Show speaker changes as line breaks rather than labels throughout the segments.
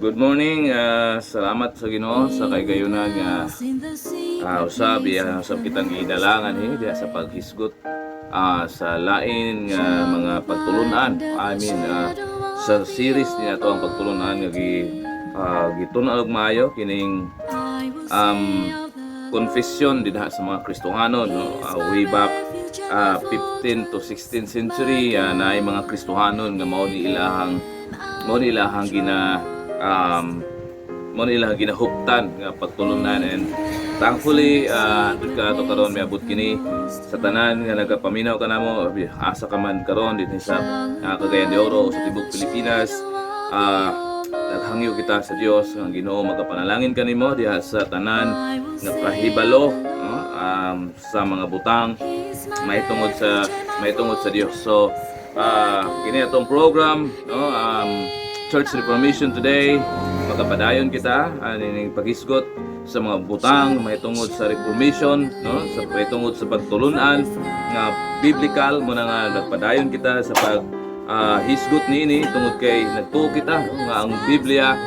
Good morning. Salamat sa Ginoo sa kahigayunan nga usab iya usab kitang gidalangan eh diha sa paghisgot sa lain nga mga pagtulunan. I mean, sa series ni ato ang pagtulunan nga gitun-an og maayo kining confession dinha sa mga Kristohanon, no? Way back 15 to 16th century, naay mga Kristohanon nga mao ni ilahang ginahuptan nga pagtulunan, and thankfully dud ka ato karon miabot kini sa tanan nga nagapaminaw kanamo, asa ka man karon dinhi sa Cagayan de Oro o sa tibuok Pilipinas. Naghangyo kita sa Dios ang Ginoo magapanalangin kanimo diha sa tanan nga kahibalo, no, sa mga butang mahitungod sa Dios. So kini atong program, no, Church Reformation Today, magapadayon kita aning paghisgot sa mga butang mahitungod sa Reformation, no, sa mahitungod sa pagtulunan nga biblical. Mo na nga nagpadayon kita sa pag hisgot niini tungod kay nagtuo kita, no, nga ang Biblia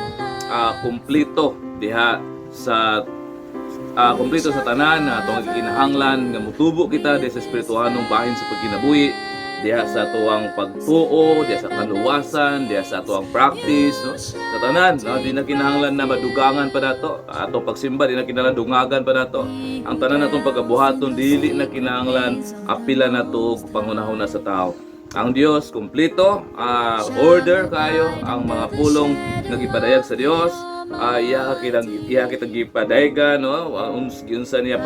kumpleto diha sa kumpleto sa tanan na atong gikinahanglan nga mutubo kita diha sa espirituhanong bahin sa pagkinabuhi, diha sa atuang pagtuo, diha sa kaluwasan, diha sa atuang practice, no, sa tanan, no. Di na kinahanglan na madugangan pa nato atong pagsimba, di na kinahanglan dungagan pa nato ang tanan natong pagabuhaton, dili na kinahanglan apila nato og panghunahuna sa tao. Ang Dios kumpleto, order kayo ang mga pulong nga gipadayag sa Dios. Iya kitang gipadayagan, no, unsa niya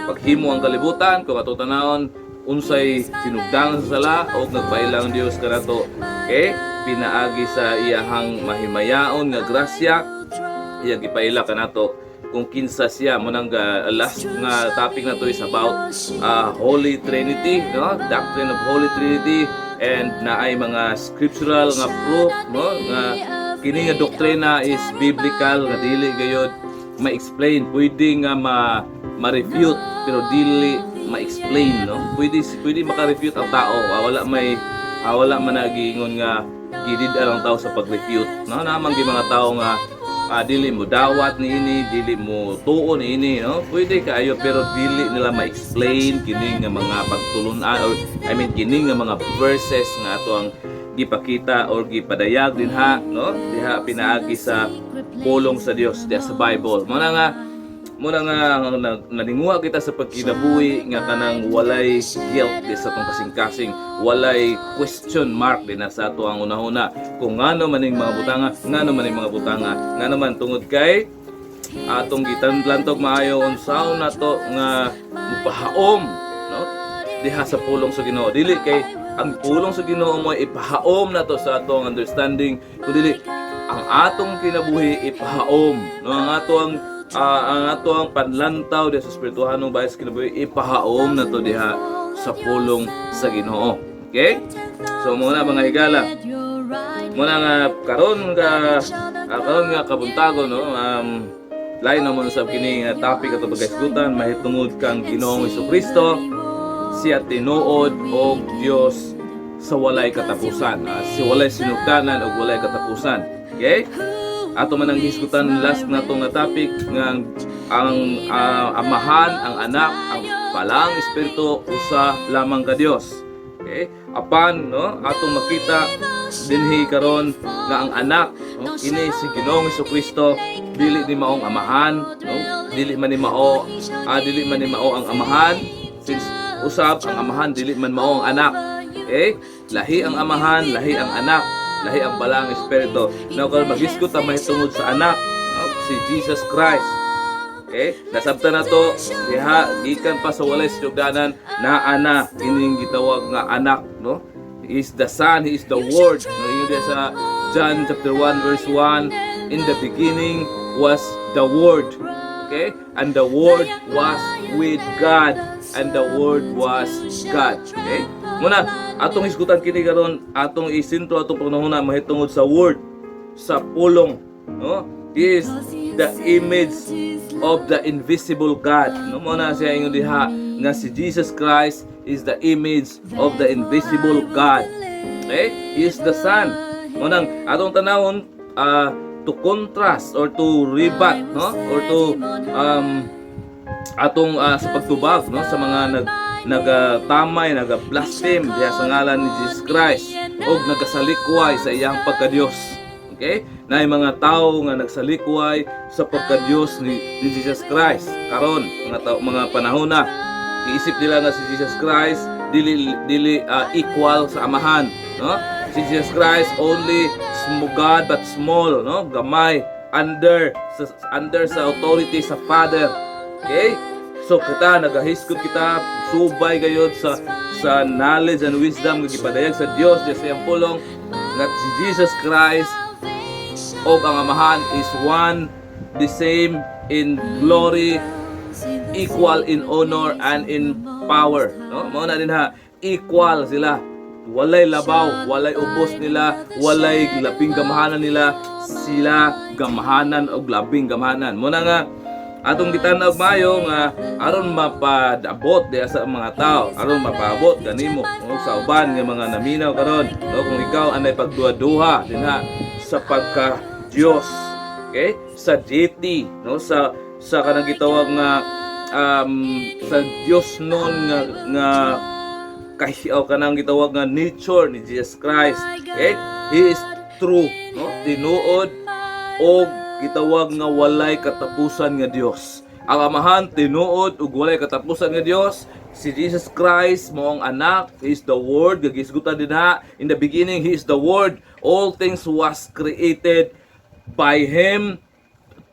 paghimo ang kalibutan. Kung ato tanawon unsay sinugdangan sa sala og nagpaila ang Dios kanato, okay, pinaagi sa iyahang mahimayaon nga grasya, iya gipaila kanato kung kinsa siya. Mo nang last nga topic na to is about Holy Trinity, no, doctrine of Holy Trinity, and naay mga scriptural nga proof, no, nga kini nga doktrina is biblical nga dili gayod ma-explain. Pwede nga ma ma-refute pero dili ma-explain, no. Pwede pwede maka-refute ang tao. Wala man nagiingon nga gidid ang tao sa pag-refute, no. Naman gi mga tao nga dili mo dawat niini, dili mo tuo niini, no. Pwede kaayo pero dili nila ma-explain kini nga mga pagtulunan or, I mean, kini nga mga verses nga ato ang gipakita or gipadayag dinha, no, diha pinaagi sa pulong sa Dios diha sa Bible. Mo na nga naninguha kita sa pagkinabuhi nga kanang walay guilt di sa atong kasing-kasing, walay question mark din na sa ato ang una-una kung ngano man ning mga butanga, ngano man ning mga butanga, ngano man, tungod kay atong gitanlantog maayo unsaon nato nga mupahaom, no, diha sa pulong sa Ginoo. Dili kay ang pulong sa Ginoo mo ipahaom nato sa atong understanding, kun dili ang atong kinabuhi ipahaom, no, ang ato ang panlantaw diha sa espirituhanong bahin sa kinabuhi ipahaom nato diha sa pulong sa Ginoo. Okay, so muna, mga higala, muna nga karon nga kabuntago, no, lain naman sa kini nga topic ato pagkaisgutan mahitungod kang Ginoong Kristo, siya tinuod og Dios sa walay katapusan, si walay sinugdanan og walay katapusan. Okay, ato man ang hisgutan last na to nga topic nga ang Amahan, ang Anak, ang Balaang Espiritu usa lamang ka Dios. Okay, apan, no, atong makita dinhi karon nga ang Anak, no, kini si Ginoong Kristo, dili ni maong Amahan, no, dili man ni mao ang Amahan, since usab ang Amahan dili man mao ang Anak. Okay, lahi ang Amahan, lahi ang Anak, lahi ang Balaang Espiritu. Now karon maghisgot ta mahitungod sa Anak, no, si Jesus Christ. Okay? Nasabtan na to diha gikan pa sa walay sinugdanan, naa na kining gitawag nga Anak, no? He is the Son, He is the Word. No, yun diha sa John chapter 1 verse 1, "In the beginning was the Word." Okay? "And the Word was with God, and the Word was God." Okay? Muna, atong hisgutan kini karon, atong isentro atong panahon mahitungod sa Word, sa pulong, no? He is the image of the invisible God. No, mo na siya ingon diha nga si Jesus Christ is the image of the invisible God. Okay? He is the Son. Mo nang atong tanawon to contrast or to rebut, no, or to atong sa pagtubag, no, sa mga nagatamay, naga-blaspheme diha sa ngalan ni Jesus Christ og nagasalikway sa iyang pagkadiyos. Okay? Naay mga tao nga nagsalikway sa pagkadiyos ni Jesus Christ. Karon, mga tao, mga panahon na iisip nila nga si Jesus Christ dili dili equal sa Amahan, no? Si Jesus Christ only small God but small, no? Gamay under sa authority sa Father. Okay? So kita nagahisgot kita subay gayod sa knowledge and wisdom nga gipadayag sa Dios sa iyang pulong nga si Jesus Christ og ang Amahan is one, the same in glory, equal in honor and in power, no? Mao na dinha, equal sila, walay labaw, walay ubos nila, walay labing gamahanan nila. Sila gamahanan og labing gamahanan. Mo na nga atong gitan-aw maayo nga aron mapadabot diha sa mga tao, aron mapaabot kanimo o sa uban nga mga naminaw karon, no, kung ikaw anay pagduha-duha dinha sa pagka Dios, okay, sa deity, no, sa kanang gitawag nga sa Dios nun nga nga kahi o kanang gitawag nga nature ni Jesus Christ. Okay, He is true, no, tinuod og gitawag nga walay katapusan nga Dios. Ang Amahan, tinuod ug walay katapusan nga Dios. Si Jesus Christ mao ang Anak. He is the Word nga gisgutan dinha. In the beginning He is the Word. All things was created by Him,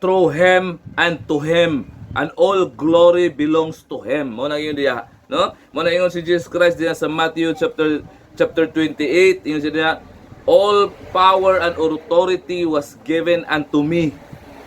through Him and to Him, and all glory belongs to Him. Mo na yun diha, no? Mo na ingon si Jesus Christ diha sa Matthew chapter 28, ingon siya diha, "All power and authority was given unto me."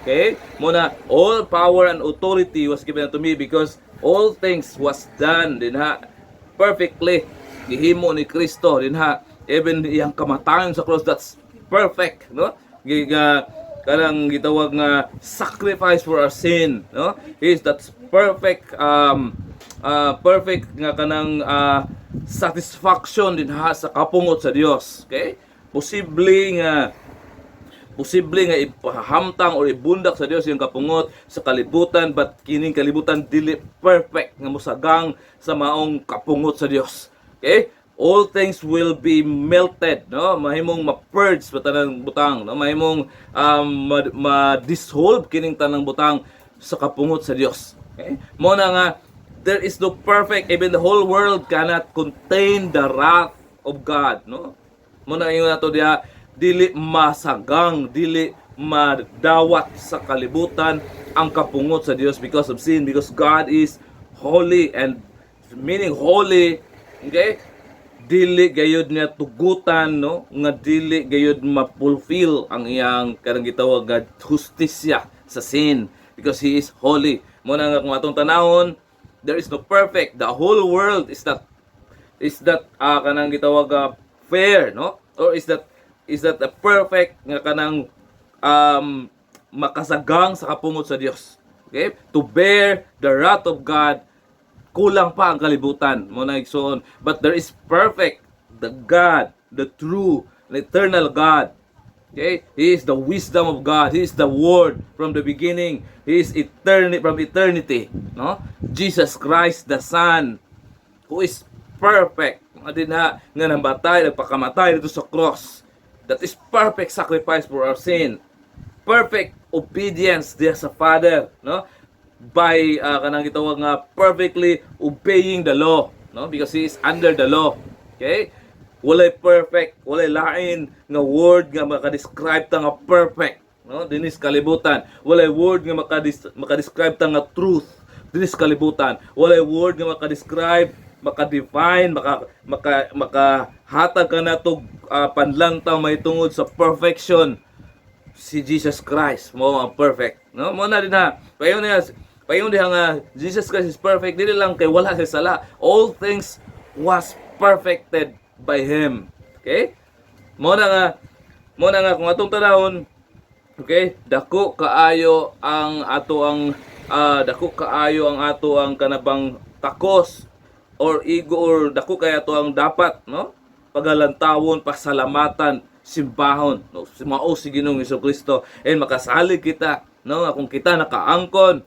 Okay? Mo na all power and authority was given unto me because all things was done dinha perfectly. Gihimo ni Kristo dinha, even iyang kamatayon sa cross, that's perfect, no? Giga kanang gitawag nga sacrifice for our sin, no? Is that's perfect perfect nga kanang satisfaction dinha sa kapungot sa Dios. Okay? Posible nga ipahamtang or ibundak sa Dios yung kapungot sa kalibutan, but kining kalibutan dili perfect nga mosagang sa maong kapungot sa Dios. Okay? All things will be melted, no? Mahimong ma-purge pa tanang butang, no? Mahimong ma-dissolve kining tanang butang sa kapungot sa Dios. Okay? Mo na nga there is no perfect, even the whole world cannot contain the wrath of God, no? Mo na ingon nato diha, dili masagang, dili madawat sa kalibutan ang kapungot sa Dios because of sin, because God is holy, and meaning holy, okay? Dili gayud niya tugutan, no, nga dili gayud ma-fulfill ang iyang kanang gitawag nga hustisya sa sin because He is holy. Mo na nga kung atong tanawon, there is no perfect. The whole world is that kanang gitawag fair, no, or is that a perfect nga kanang makasagang sa kapungot sa Dios, okay, to bear the wrath of God? Kulang pa ang kalibutan mo na, igsoon. But there is perfect, the God, the true and eternal God. Okay? He is the wisdom of God. He is the Word from the beginning. He is eternity from eternity, no? Jesus Christ the Son, who is perfect. Mga dinha nga namatay, nagpakamatay dito sa cross. That is perfect sacrifice for our sin. Perfect obedience diha sa Father, no? By kanang gitawag nga perfectly obeying the law, no? Because He is under the law. Okay? Walay perfect, walay lain nga word nga maka-describe ta nga perfect, no? Dinis kalibutan. Walay word nga maka-describe ta nga truth dinis kalibutan. Walay word nga maka-describe, maka-define, maka makahatag ka nato panlantaw mahitungod sa perfection. Si Jesus Christ mo ang perfect, no? Mo na din ha. Payon niya, payon diha nga Jesus Christ is perfect dili lang kay wala siya sala. All things was perfected by Him. Okay? Mo na nga kung atong tanawon, okay, dako kaayo ang ato ang kanabang takos or ego or dako kay ato ang dapat, no, pagalantawon, pasalamatan simbahon, no? Mao si Ginoong Kristo and makasalig kita, no, nga kung kita nakaangkon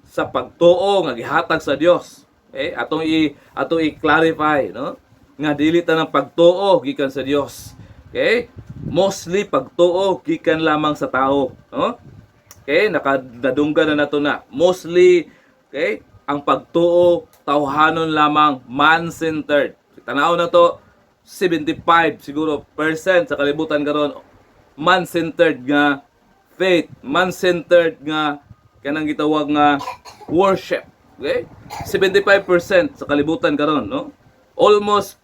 sa pagtuo nga gihatag sa Dios. Okay? Atong i-clarify, no, nga dili tanang pagtuo gikan sa Dios. Okay? Mostly pagtuo gikan lamang sa tao, no? Okay, nakadadunggan na nato na. Mostly, okay, ang pagtuo tawhanon lamang, man-centered. Tanaw na to, 75 siguro percent sa kalibutan karon man-centered nga faith, man-centered nga kanang gitawag nga worship. Okay? 75% sa kalibutan karon, no? Almost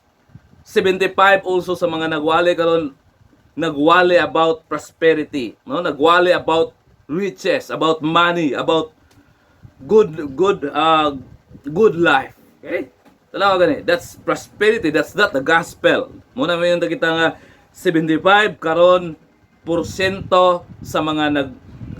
75 also sa mga nagwali karon, nagwali about prosperity, no? Nagwali about riches, about money, about good good good life. Okay? Tanawa gani, that's prosperity, that's not the gospel. Muna may yung kita nga 75 karon porsyento sa mga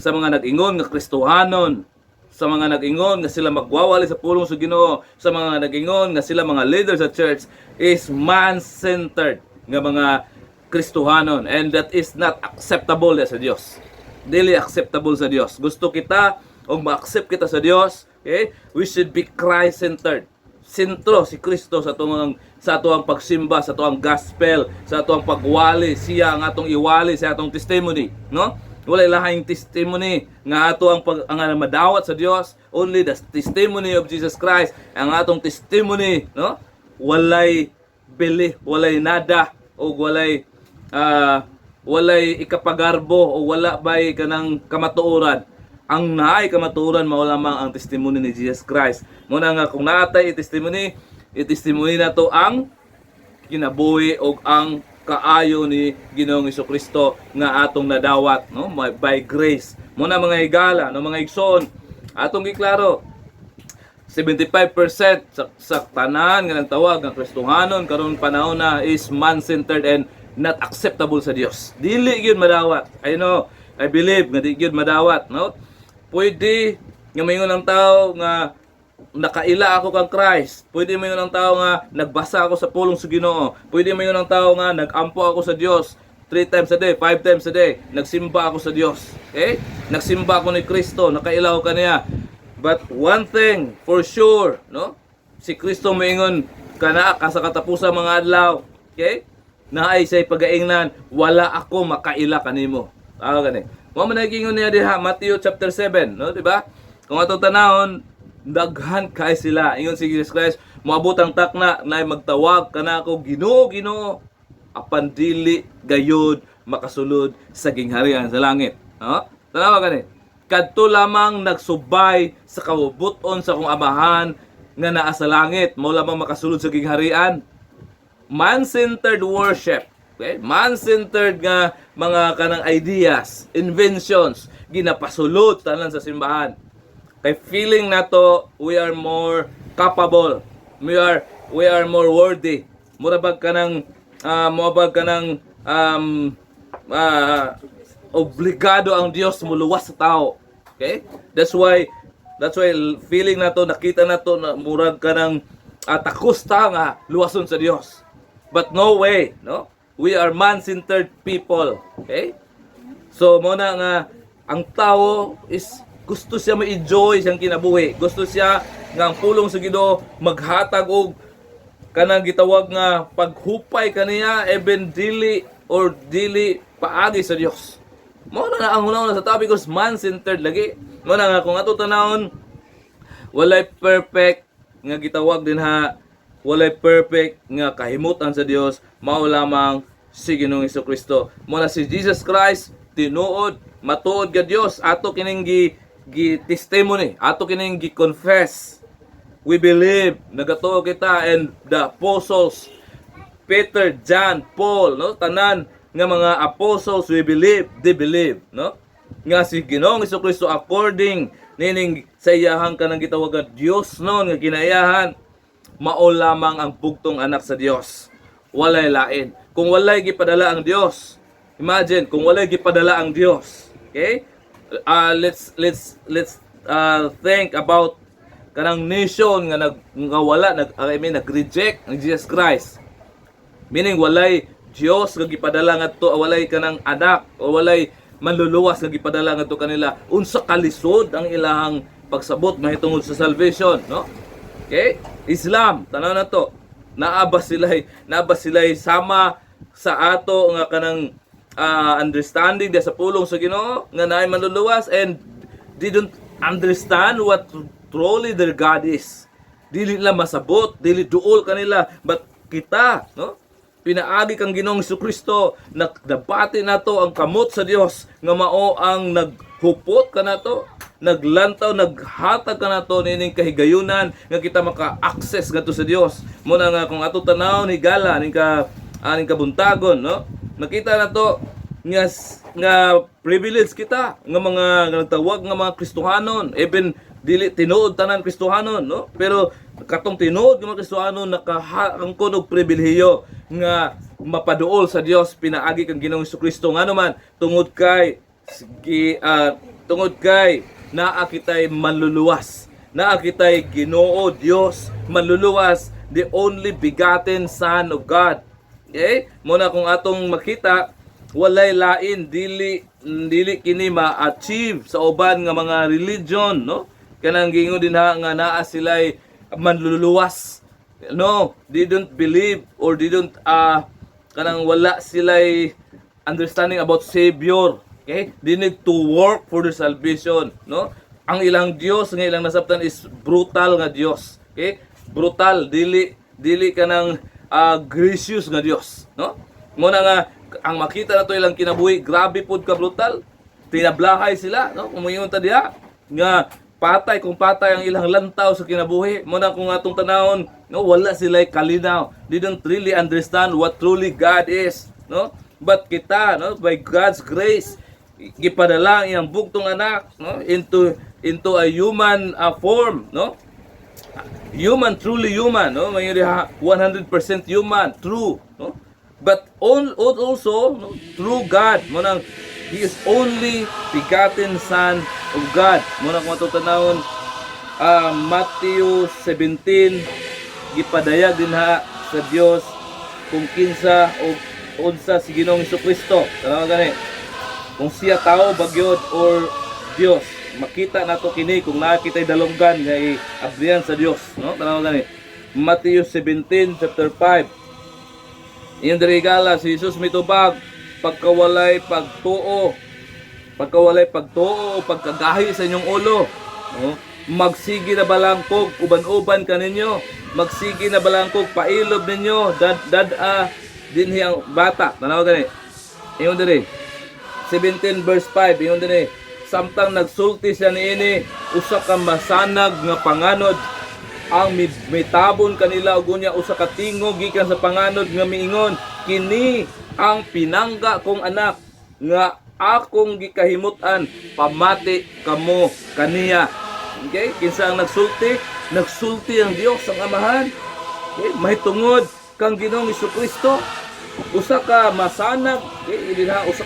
nag-ingon nga Kristohanon, sa mga nag-ingon nga sila magwawali sa pulong sa Ginoo, sa mga nag-ingon nga sila mga leaders sa church is man-centered nga mga Kristohanon, and that is not acceptable sa Dios. Dili acceptable sa Dios. Gusto kita og ma-accept kita sa Dios, okay? We should be Christ-centered. Sentro si Kristo sa atoang pagsimba, sa atoang gospel, sa atoang pagwali, siya ang atong iwali sa atong testimony, no? Wala lahing testimony nga ato ang madawat sa Dios, only the testimony of Jesus Christ ang atong testimony, no? Walay bili, walay nada o walay ikapagarbo o wala bay kanang kamatuoran. Ang naay kamatuoran mao lamang ang testimony ni Jesus Christ. Muna nga kung naatay i-testimony, i-testimony nato ang kinabuhi og ang kaayo ni Ginoong Kristo nga atong nadawat, no, by grace. Muna, mga higala, no, mga igsoon, atong giklaro 75% sa tanan nga nagtawag nga Kristohanon karon panahon na is man-centered and not acceptable sa Dios. Dili gyud madawat. I know, I believe nga di gyud madawat, no? Pwede nga maingon ang tao nga nakaila ako kang Christ. Pwede maingon ang tao nga nagbasa ako sa pulong sa Ginoo. Pwede maingon ang tao nga nagampo ako sa Dios three times a day, five times a day. Nagsimba ako sa Dios. Okay? Nagsimba ako ni Kristo, nakaila ko kaniya. But one thing for sure, no? Si Kristo moingon kana ka sa katapusan mga adlaw, okay? Naay say pagaingnan, "Wala ako makaila kanimo." Tao gani. Mao man nagingon niya diha Matthew chapter 7, no, di ba? Kung atong tanawon, daghan kay sila. Ingon si Jesus Christ, moabot ang takna na magtawag kanako, 'Ginoo, Ginoo,' apan dili gayud makasulod sa gingharian sa langit." No? Tanawa gani. Kadto lamang nagsubay sa kabubut-on sa akong Amahan nga naa sa langit, mao lamang makasulod sa gingharian. Man-centered worship. Okay? Man-centered nga mga kanang ideas, inventions, ginapasulod tanan sa simbahan. Kay feeling nato we are more capable. We are more worthy. Mura bag kanang obligado ang Dios muluwas sa tao. Okay? That's why feeling nato, nakita nato na murag kanang takos ta nga luwason sa Dios. But no way, no? We are man-centered people. Okay? So mo na nga ang tao is gusto siya ma-enjoy siyang kinabuhi. Gusto siya nga ang pulong sa Ginoo maghatag og kanang gitawag nga paghupay kaniya, even dili or dili paagi sa Dios. Mao na na ang una sa tao because man-centered lagi. Mao na nga kung ato tanawon, walay perfect nga gitawag din ha, walay perfect nga kahimutan sa Dios, mao lamang si Ginoong Kristo. Mao na si Jesus Christ, tinuod matuod ga Dios, ato kining gi testimony, ato kining gi confess. We believe, nagatuo kita, and the apostles Peter, John, Paul, no, tanan nga mga apostles, we believe, they believe, no, nga si Ginoong Kristo, according nining sa iyahang kanang gitawag nga Dios no nga kinaiyahan, mao lamang ang bugtong anak sa Dios. Walay lain. Kung walay gipadala ang Dios, imagine kung walay gipadala ang Dios, okay? Let's think about kanang nation nga nag nga wala nag, I mean, nag-reject ng Jesus Christ. Meaning walay Dios nga gipadala ngadto, walay kanang anak o walay manluluwas nga gipadala ngadto kanila. Unsa kalisod ang ilahang pagsabot mahitungod sa salvation, no? Okay? Islam, tanaw na to. Naa ba sila sama sa ato nga kanang understanding sa pulong sa Ginoo nga naay manluluwas, and they don't understand what truly their God is. Dili nila masabot, dili duol kanila, but kita, no? Pinaagi kang Ginoong Kristo, nabati nato ang kamot sa Dios nga mao ang naghupot kanato, naglantaw, naghatag kanato nining kahigayunan nga kita maka-access ngadto sa Dios. Muna nga kung ato tanaw ni gala ning ka aning kabuntagon, no? Nakita nato nga privilege kita nga mga nga nagtawag nga mga Kristohanon, even dili tinuod tanan Kristohanon, no? Pero katong tinuod nga mga Kristohanon nakaangkon og pribilehiyo nga mapaduol sa Dios pinaagi kang Ginoong Kristo, ngano man tungod kay naa kitay manluluwas, naa kitay Ginoo Dios manluluwas, the only begotten Son of God. Okay? Muna kung atong makita, walay lain, dili dili kini ma-achieve sa uban nga mga religion, no? Kanang giingon dinha nga naa sila'y manluluwas. No, they don't believe or they don't kanang wala sila'y understanding about Savior. Okay? They need to work for their salvation, no? Ang ilang Dios nga ilang nasabtan is brutal nga Dios. Okay? Brutal, dili dili kanang gracious nga Dios, no? Muna nga ang makita nato ilang kinabuhi, grabe pud ka brutal. Tinablahay sila, no? Kung moingon ta diha nga patay kung patay ang ilang lantaw sa kinabuhi. Muna kung atong tanawon, no, wala sila kalinaw. They don't really understand what truly God is, no? But kita, no, by God's grace, gipadala ang iyang bugtong anak, no, into a human form, no? Human, truly human, no? May diha 100% human, true, no? But on also, no, true God. Mo nang he is only begotten Son of God. Mo na kung atong tanawon, Matthew 17, gipadayag dinha sa Dios kung kinsa o unsa si Ginoong Kristo. Tanawa gani. Kung siya tao ba gyud or Dios, makita nato kini kung naa kitay dalunggan nga iabrihan sa Dios, no? Tanawa gani. Matthew 17 chapter 5. Iyon diri gala si Jesus mitubag, "Pagkawalay pagtuo o pagkagahi sa inyong ulo, no? Magsige na balangkog uban-uban kaninyo, magsige na balangkog pailob ninyo, dad dad-a dinhi ang bata." Tanawa gani. Ingon diri 17 verse 5, ingon diri, "Samtang nagsulti siya niini, usa ka masanag nga panganod ang mitabon kanila ug unya usa ka tingog gikan sa panganod nga miingon, 'Kini ang pinangga kong anak nga akong gikahimut-an, pamati kamo kaniya.'" Okay, kinsa ang nagsulti? Nagsulti ang Dios ang Amahan, okay, mahitungod kang Ginoong Kristo. Usa ka masanag, okay, dinha usa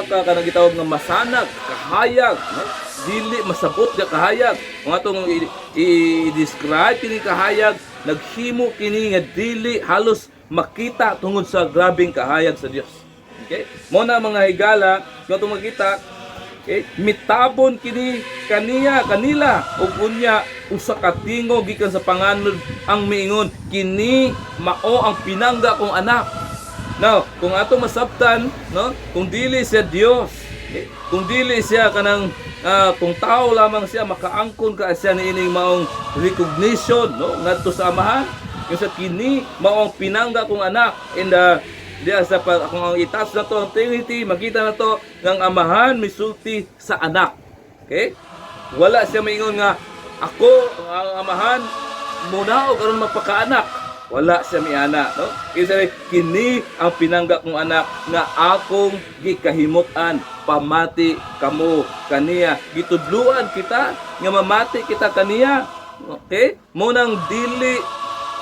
ka kanang gitawag nga masanag kahayag, no? Dili masabot nga kahayag. Kung atong i-describe kini kahayag, naghimo kini nga dili halos makita tungod sa grabeng kahayag sa Dios. Okay, mo na mga higala, kung atong makita, okay, mitabon kini kaniya kanila ug unya usa ka tingog gikan sa panganod ang miingon, 'Kini mao ang pinangga kong anak.'" Now, kung ato masabtan, no, kung dili siya Dios, okay, kung dili siya kanang kung tao lamang siya, makaangkon ka siya niining maong recognition, no, ngadto sa Amahan? Yung sa "Kini mao ang pinangga kong anak," and diya sa kung ang i-touch na to ang Trinity, makita na to ng Amahan misulti sa anak. Okay? Wala siya maingon nga ako ang Amahan munaog aron magpakaanak. Wala siya miana, no? Kasi "Kini ang pinangga kong anak nga akong gikahimut-an, pamati kamo kaniya." Gitudluan kita nga mamati kita kaniya. Okay? Mo nang dili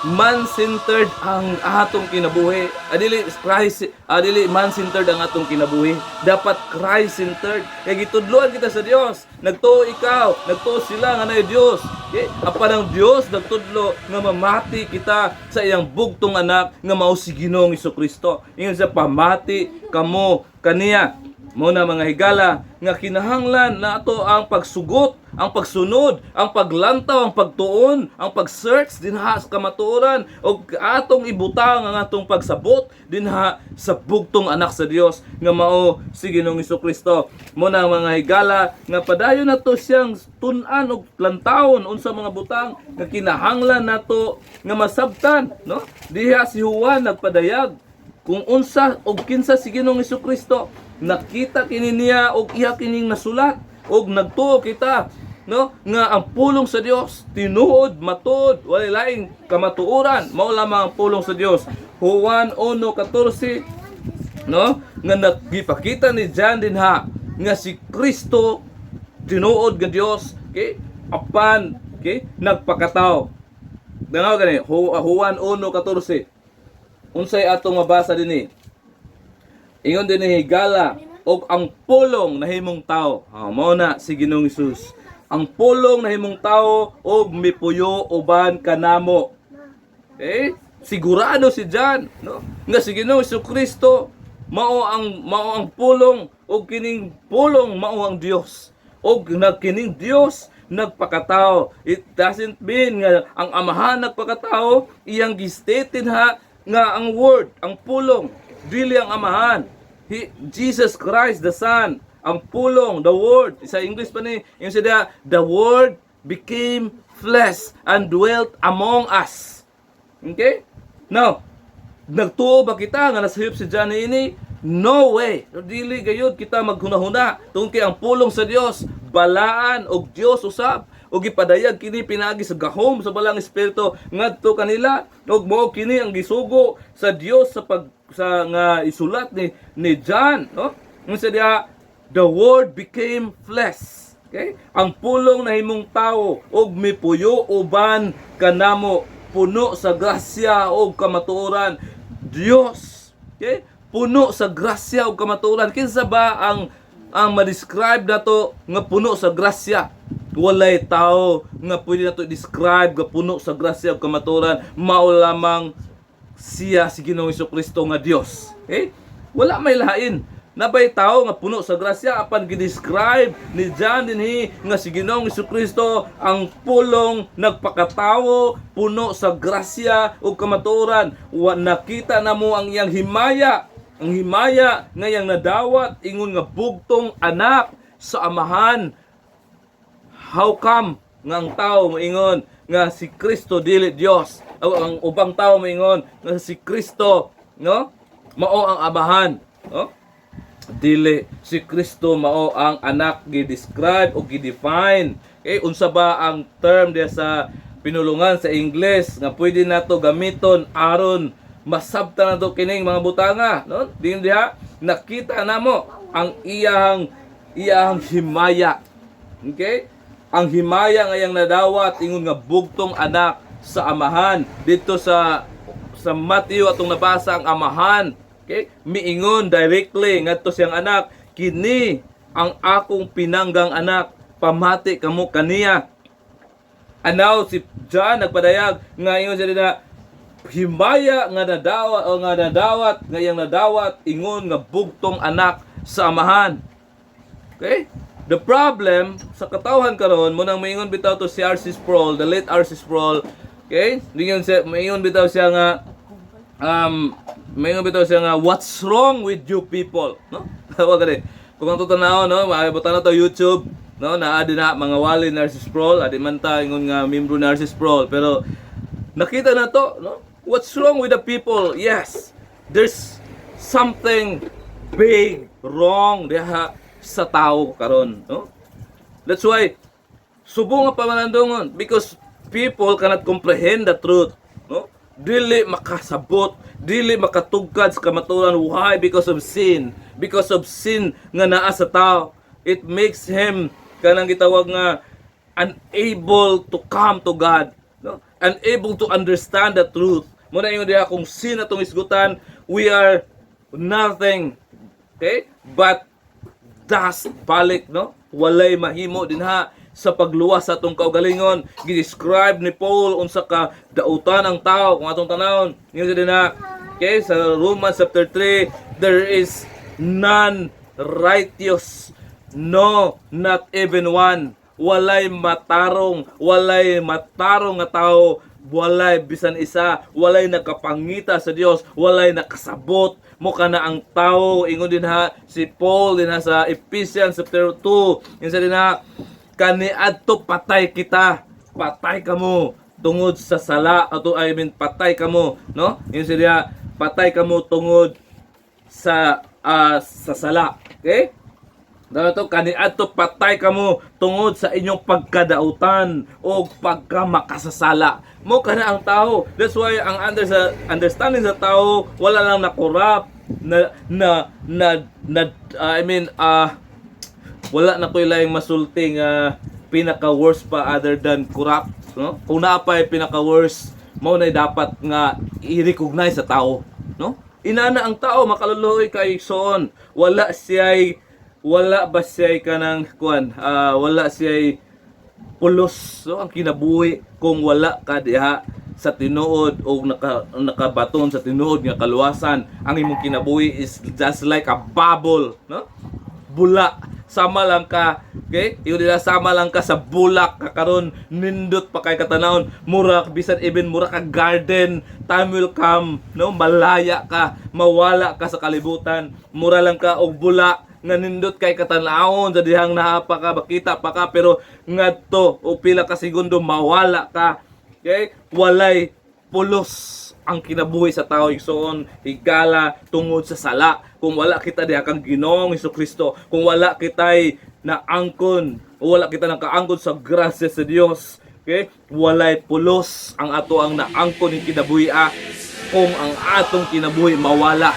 Man-centered ang atong kinabuhi. Adili Christ, adili man-centered ang atong kinabuhi. Dapat Christ-centered. Kay gitudloan kita sa Dios. Nagtuo ikaw, nagtuo sila nga naay Dios. Okay? Apan ang Dios nagtudlo nga mamati kita sa iyang bugtong anak nga mao si Ginoong Kristo. Ingon siya, "Pamati kamo kaniya." Mao na, mga higala, nga kinahanglan nato ang pagsugot, ang pagsunod, ang paglantaw, ang pagtuon, ang pag-search dinha sa kamatuoran og atong ibutang ang atong pagsabot dinha sa bugtong anak sa Dios nga mao si Ginoong Kristo. Mao na, mga higala, nga padayon nato siyang tun-an og lantawon unsa mga butang nga kinahanglan nato nga masabtan, no? Diha si Juan nagpadayag kung unsa og kinsa si Ginoong Kristo. Nakita kini niya og iya kining nasulat og nagtuo kita, no, nga ang pulong sa Dios tinuod, matuod, walay laing kamatuoran, mao lamang ang pulong sa Dios. Juan 1:14, no, nga nagipakita ni John dinha nga si Kristo tinuod nga Dios, okay, apan, okay, nagpakatao. Danaw gani Juan 1:14, unsay atong mabasa dinhi? Ingon dinhi, higala, "Og ang pulong nahimong tao." Ah, mao na si Ginoong Hesus. "Ang pulong nahimong tao og mipuyo uban kanamo." Eh, sigurado si John, no? Nga si Ginoong Kristo mao ang pulong og kining pulong mao ang Dios. Og nagkining Dios nagpakatao. It doesn't mean nga ang Amahan nagpakatao, iyang gi-state ha nga ang Word, ang pulong, dili ang Amahan. Jesus Christ the Son, ang pulong, the Word. Sa English pa ni, yung siya, "The Word became flesh and dwelt among us." Okay? Now, nagtuo ba kita nga nasayop si John ini? No way. Dili gayud kita maghunahuna tungkol kay ang pulong sa Dios balaan og Dios usab ug gipadayag kini pinaagi sa gahom sa Balaang Espiritu ngadto kanila, ug mao kini ang gisugo sa Dios sa pag sa nga isulat ni John, no? Unsa diha? "The Word became flesh." Okay? "Ang pulong nahimong tao ug mipuyo uban kanamo, puno sa grasya ug kamatuoran." Dios. Okay? Puno sa grasya ug kamatuoran. Kinsa ba ang ma-describe nato nga puno sa grasya? Walay tao nga pwede nato describe nga puno sa grasya ug kamatuoran. Mao lamang siya si Ginoong Kristo nga Dios. Okay? Wala may lain. Nabay tao nga puno sa grasya, apan gi-describe ni John dinhi nga si Ginoong Kristo ang pulong nagpakatawo, puno sa grasya ug kamatuoran. Wa nakita namo ang iyang himaya, ang himaya nga iyang nadawat ingon nga bugtong anak sa Amahan. How come nga ang tao moingon nga si Kristo dili Dios? O ang ubang tao moingon nga si Kristo, no, mao ang Amahan, no? Dili, si Kristo mao ang anak, gi-describe o gi-define. Okay, unsa ba ang term diya sa pinulungan sa Ingles nga pwede nato gamiton aron masabtan nato kining mga butanga, no? Din diha nakita namo ang iyang iyang himaya. Okay? Ang himaya nga iyang nadawat ingon nga bugtong anak sa Amahan. Dito sa Matthew atong nabasa, ang Amahan, okay, miingon directly ngadto siyang anak, "Kini ang akong pinanggang anak, pamati kamo kaniya." Anaw si John nagpadayag nga ingon siya na himaya nga nadawat o nga nadawat nga iyang nadawat ingon nga bugtong anak sa Amahan. Okay? The problem sa katawhan karon mao nang maingon bitaw to si R.C. Sproul, the late R.C. Sproul, okay? Dingon siya, maingon bitaw siya nga, "What's wrong with you people?" No? Tawa gani. Kung ang tanaw, no, maabot na to YouTube, no, naa din na mga wali ni R.C. Sproul, adi man ta ingon nga membro ni R.C. Sproul, pero nakita na to, no? What's wrong with the people? Yes, there's something big wrong diha sa tao karon, no? That's why subong nga pamalandungon, because people cannot comprehend the truth, no? Dili makasabot, dili makatugkad sa kamatuoran. Why? Because of sin. Because of sin nga naa sa tao. It makes him kanang gitawag nga unable to come to God, no? unable to understand the truth. Mao na ingon diha, kung sin atong isgutan, we are nothing. Okay? But dust, balik, no? Walay mahimo dinha sa pagluwas sa atong kaugalingon. Gi-describe ni Paul unsa ka dautan ang tao kung atong tanawon. Ingon siya dinha. Okay, sa Romans chapter 3, there is none righteous. No, not even one. Walay matarong nga tao, walay bisan isa, walay nakapangita sa Dios, walay nakasabot. Mao kana ang tao, ingon dinha si Paul dinha sa Ephesians chapter 2, ingon siya dinha, kaniadto patay kita, patay kamo tungod sa sala ato, I mean, patay kamo, no? Ingon siya diha, patay kamo tungod sa sala. Okay? Dahil to, kaniadto patay kamo tungod sa inyong pagkadautan o pagkamakasasala. Mao kana ang tao. That's why ang understanding sa tao, wala lang na-corrupt na na na, na I mean, wala na ko'y laing masulti nga pinaka worst pa other than corrupt, no? Kung naa pa'y pinaka worst, mao na dapat nga i-recognize sa tao, no? Inana ang tao, makaluluoy kay igsoon, wala siya'y, wala ba siya'y kanang kuan, wala siya'y pulos, so ang kinabuhi kung wala ka diha sa tinuod o nakabaton sa tinuod nga kaluwasan. Ang imong kinabuhi is just like a bubble, no? Bula, sama lang ka, okay? Ingon nila, sama lang ka sa bulak ka karon, nindot pa kay katanawon, mura bisan even mura ka garden. Time will come, no? Malaya ka, mawala ka sa kalibutan, mura lang ka og bula nga nindot kay katanawon sa dihang naa pa ka, makita pa ka, pero ngadto o pila ka segundo, mawala ka. Okay? Walay pulos ang kinabuhi sa tao, igsoon, higala, tungod sa sala. Kung wala kita diha kang Ginoong Kristo, kung wala kita'y naangkon, o wala kita nakaangkon sa grasya sa Dios, okay? Walay pulos ang ato ang naangkon ng kinabuhi kung ang atong kinabuhi mawala.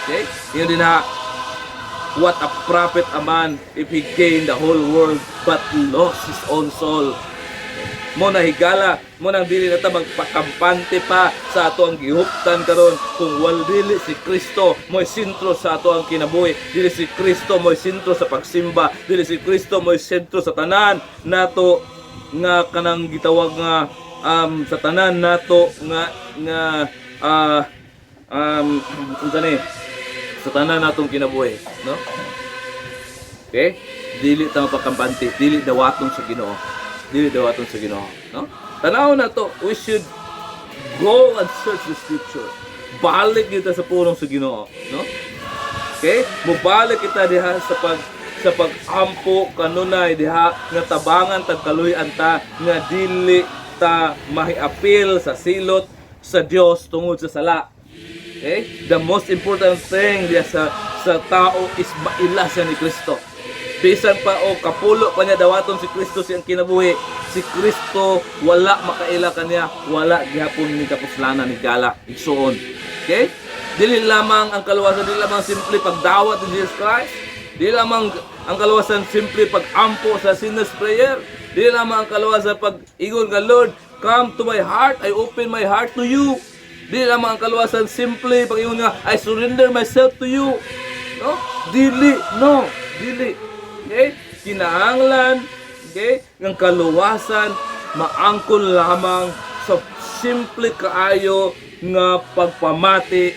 Okay? Ingon dinha, "What a profit a man if he gain the whole world but lost his own soul?" Mao na, higala, mao nang dili na ta magpakampante pa sa ato ang gihuptan karon kung wal dili si Kristo mo'y sentro sa ato ang kinabuhi, dili si Kristo mo'y sentro sa pagsimba, dili si Kristo mo'y sentro sa tanan nato nga kanang gitawag nga sa tanan nato nga nga unsa ni, sa tanan natong kinabuhi, no? Okay? Dili ta mapakampante, dili dawaton sa Ginoo. Dili dawaton sa Ginoo, no? Tanaw na to, we should go and search the scripture. Balik kita sa pulong sa Ginoo, no? Okay? Mubalik kita diha sa pag-ampo kanunay diha nga tabangan tag kaluy-an ta nga dili ta mahiapil sa silot sa Dios tungod sa sala. Okay? The most important thing diha sa tao is maila siya ni Kristo. Bisan pa o kapulo pa niya dawaton si Kristo siyang kinabuhi, si Kristo wala makaila kaniya, wala gihapon ni kapuslanan ni gala, igsuon. Okay? Dili lamang ang kaluwasan, dili lamang simple pagdawat ni Jesus Christ. Dili lamang ang kaluwasan simple pag-ampo sa sinner's prayer. Dili lamang ang kaluwasan pag ingon nga, "Lord, come to my heart, I open my heart to you." Dili lamang ang kaluwasan simple pag ingon nga, "I surrender myself to you." No? Dili, no, dili. Okay? Kinahanglan, okay, ng kaluwasan maangkon lamang sa simple kaayo nga pagpamati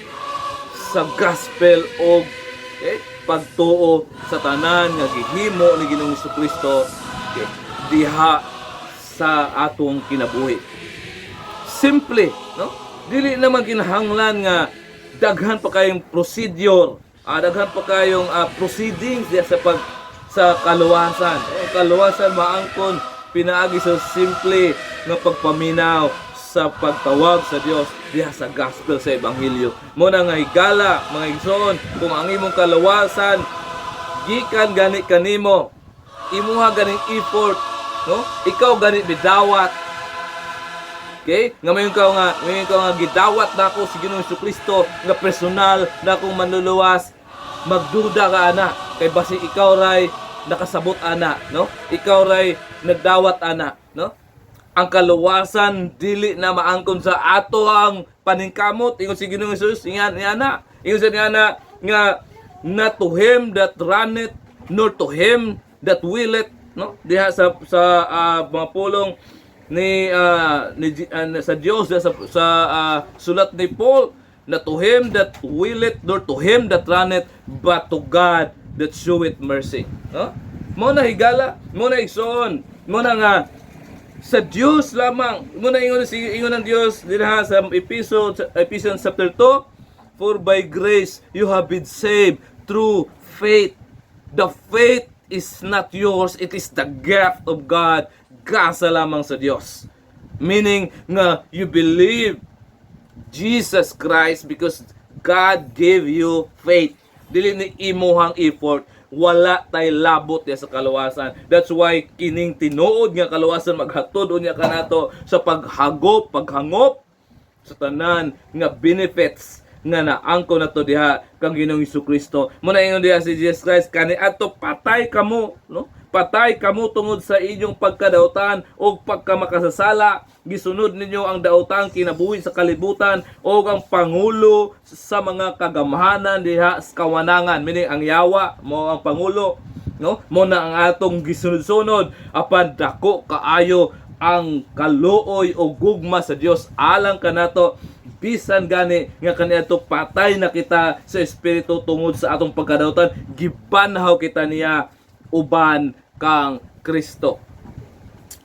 sa gospel o, okay, pagtuo sa tanan nga gihimo ni Ginoong Kristo, okay, diha sa atong kinabuhi. Simple, no? Dili naman kinahanglan nga daghan pa kayong procedure, daghan pa kayong proceedings diha sa kaluwasan. Ang kaluwasan maangkon pinaagi sa simple nga pagpaminaw sa pagtawag sa Dios diha sa gospel, sa ebanghelyo. Mao na nga, higala, mga igsoon, kung ang imong kaluwasan gikan gani kanimo, imuha ganing effort, no? Ikaw gani bidawat. Okay? Nga mayon ka nga gidawat nako si Ginoong Kristo nga personal na akong manluluwas, magduda ka ana kay basi ikaw ray nakasabot ana, no? Ikaw ray nagdawat ana, no? Ang kaluwasan dili na maangkon sa ato ang paningkamot. Ingon si Ginoong Hesus ingan niana. Ingon sa niana nga not to him that runneth nor to him that willeth, no? Diha sa mga pulong ni sa Dios sa sulat ni Paul, not to him that willeth nor to him that runneth, but to God that showeth mercy, no? Mo na, higala, mo na, igsoon, mo na nga sa Dios lamang. Mo na ingon ng Dios dinha sa Ephesians chapter 2, "For by grace you have been saved through faith. The faith is not yours, it is the gift of God." Gasa lamang sa Dios, meaning nga you believe Jesus Christ because God gave you faith. Dili ni imuhang effort. Wala tay labot ya sa kaluwasan. That's why kining tinuod nga kaluwasan maghatod unya kanato sa paghagop, paghangop sa tanan nga benefits nga naangko nato diha kang Ginoong Kristo. Mo na ingon diha si Jesus Christ, kaniadto patay kamo, no? Patay kamo tungod sa inyong pagkadautan o pagkamakasasala. Gisunod ninyo ang daotang kinabuhi sa kalibutan o ang pangulo sa mga kagamhanan diha sa kawanangan. Meaning ang yawa mo ang pangulo, no? Mo na ang atong gisunod-sunod, apan dako kaayo ang kaluoy o gugma sa Dios alang kanato. Bisan gani nga kaniadto patay na kita sa espiritu tungod sa atong pagkadautan, gibanhaw kita niya uban kang Kristo.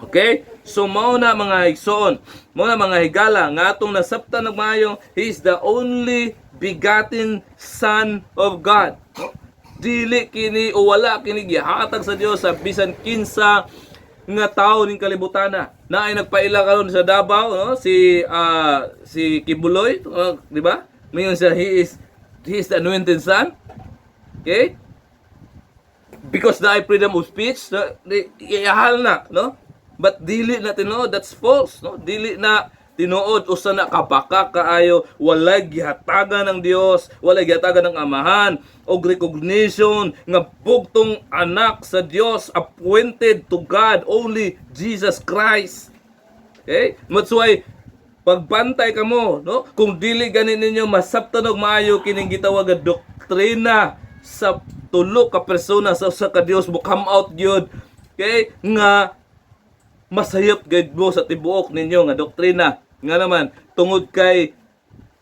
Okay? So mao na, mga igsoon, mao na, mga higala, nga atong nasabtan og maayo, he is the only begotten Son of God. No? Dili kini o wala kini gihatag sa Dios sa bisan kinsa nga tao ning kalibutana. Naay nagpaila karon sa Davao, no? Si Quiboloy, di ba? Mayon siya he is the anointed son. Okay? Because the freedom of speech, no, iahal na, no? But dili na tinuod, that's false, no? Dili na tinuod, usa na kabaka kaayo. Walay gihatagan ng Dios, walay gihatagan ng Amahan og recognition nga bugtong anak sa Dios, appointed to God, only Jesus Christ. Okay? That's why pagbantay kamo, no? Kung dili gani ninyo masabtan og maayo kining gitawag nga doktrina sa tulo ka persona sa usa ka Dios, mo come out gyud, okay, nga masayop gyud mo sa tibuok ninyo nga doktrina. Nga naman, tungod kay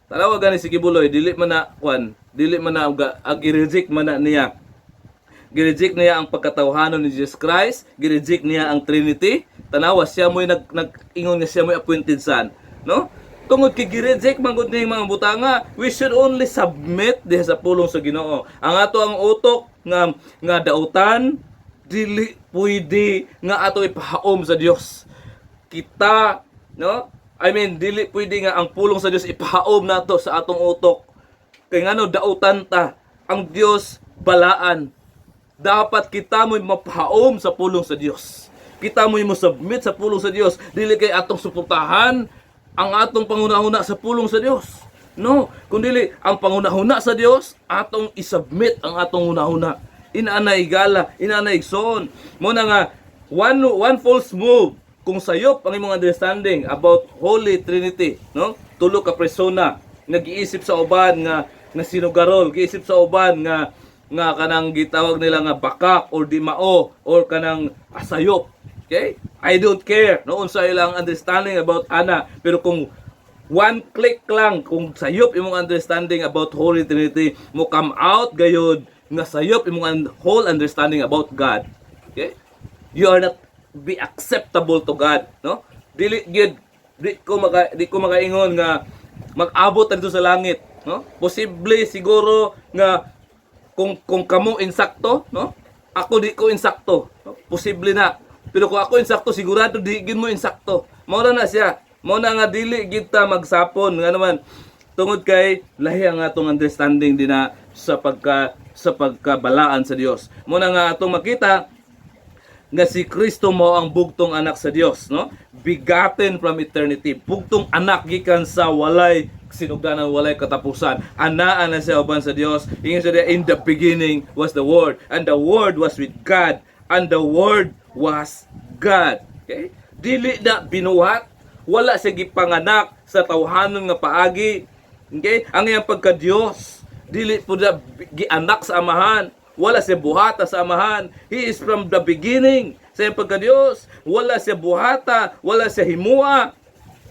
tanawa gani si Quiboloy, dili man na kwan, dili man na ag i-reject man na niya. Gireject niya ang pagkatawhanon ni Jesus Christ, gireject niya ang Trinity. Tanawa siya mo'y nag-ingon nga siya mo'y appointed son, no? Tungod kay gireject man gud niya mga butanga, we should only submit diha sa pulong sa Ginoo. Ang ato ang utok nga dautan dili pwede nga ato ipahaom sa Dios. Kita, no? I mean, dili pwede nga ang pulong sa Dios ipahaom nato sa atong utok. Kay ngano, dautan ta. Ang Dios balaan. Dapat kita mo'y mapahaom sa pulong sa Dios. Kita mo'y mo-submit sa pulong sa Dios. Dili kay atong suportahan ang atong panghuna-huna sa pulong sa Dios. No, kundi ang panghuna-huna sa Dios, atong isubmit ang atong hunahuna. Inaana, higala, inaana, igsoon. Mo na nga one false move, kung sayop ang imong understanding about Holy Trinity, no? Tulo ka persona, nag-iisip sa uban nga sinugarol, giisip sa uban nga kanang gitawag nila nga bakak or di mao or kanang asayop. Okay? I don't care no unsa ilang understanding about ana, pero kung one click lang, kung sayop imong understanding about Holy Trinity, mo come out gayod nga sayop imong whole understanding about God. Okay? You are not be acceptable to God, no? Dili gyud di ko makaingon nga mag-abot dito sa langit, no? Posible siguro nga kung kamo insakto, no? Ako di ko insakto, no? Posible na. Pero kung ako insakto, sigurado di gid mo insakto. Mao na na siya. Mao na nga dili gid ta magsapon nga naman tungod kay lahi ang atong understanding din na sa pagkabalaan sa Dios. Mao na nga atong makita nga si Kristo mo ang bugtong anak sa Dios, no? Begotten from eternity. Bugtong anak gikan sa walay sinugdanan, walay katapusan. Anaa na siya uban sa Dios. Ingon siya, "In the beginning was the Word, and the Word was with God, and the Word was God." Okay? Dili na binuhat, wala siya gipanganak sa tawhanon nga paagi. Okay? Ang iyang pagka-Diyos, dili po na gianak sa Amahan. Wala siya buhata sa Amahan. He is from the beginning. Sa iyang pagka-Diyos, wala siya buhata, wala siya himua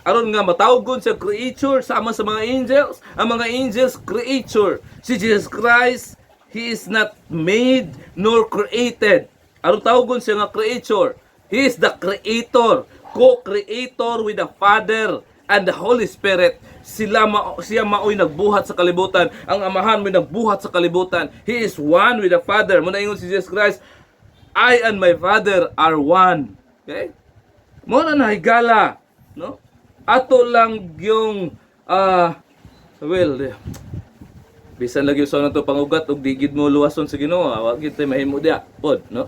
aron nga matawgon sa creature sama sa mga angels. Ang mga angels, creature. Si Jesus Christ, He is not made nor created. Aron tawgon siya nga creature, He is the creator, co-creator with the Father and the Holy Spirit. Sila ma siya maoy nagbuhat sa kalibutan. Ang Amahan mo'y nagbuhat sa kalibutan. He is one with the Father. Mao na ingon si Jesus Christ, "I and my Father are one." Okay? Mao na, higala, no? Ato lang yung well, bisan lagi sa nato pangugat og di gid mo luwason sa Ginoo, wa gid tay mahimo diya pod, no?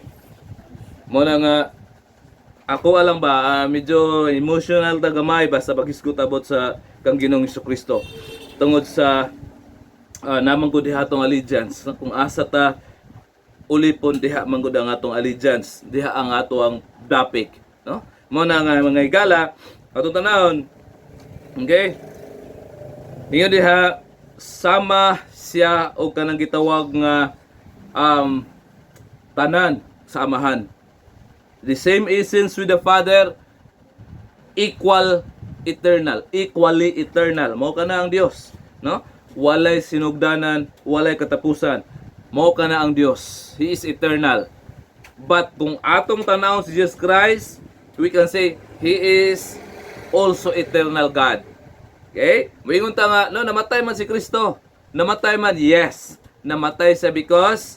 Mao na nga ako alang ba, medyo emotional ta gamay ba sa paghisgot about sa kang Ginoong Kristo tungod sa naman gud diha atong allegiance, no? Kung asa ta ulipon, diha man gud ang atong allegiance, diha ang ato ang dapik, no? Mao na nga, mga higala, atong tanawon. Okay, ninyo diha, sama siya og kanang gitawag nga tanan sa Amahan, the same essence with the Father, equal eternal, equally eternal. Mao kana ang Dios, no? Walay sinugdanan, walay katapusan. Mao kana ang Dios. He is eternal. But kung atong tanawon si Jesus Christ, we can say He is also eternal God. Okay? Moingon ta nga, no, namatay man si Kristo. Namatay man, yes. Namatay siya because,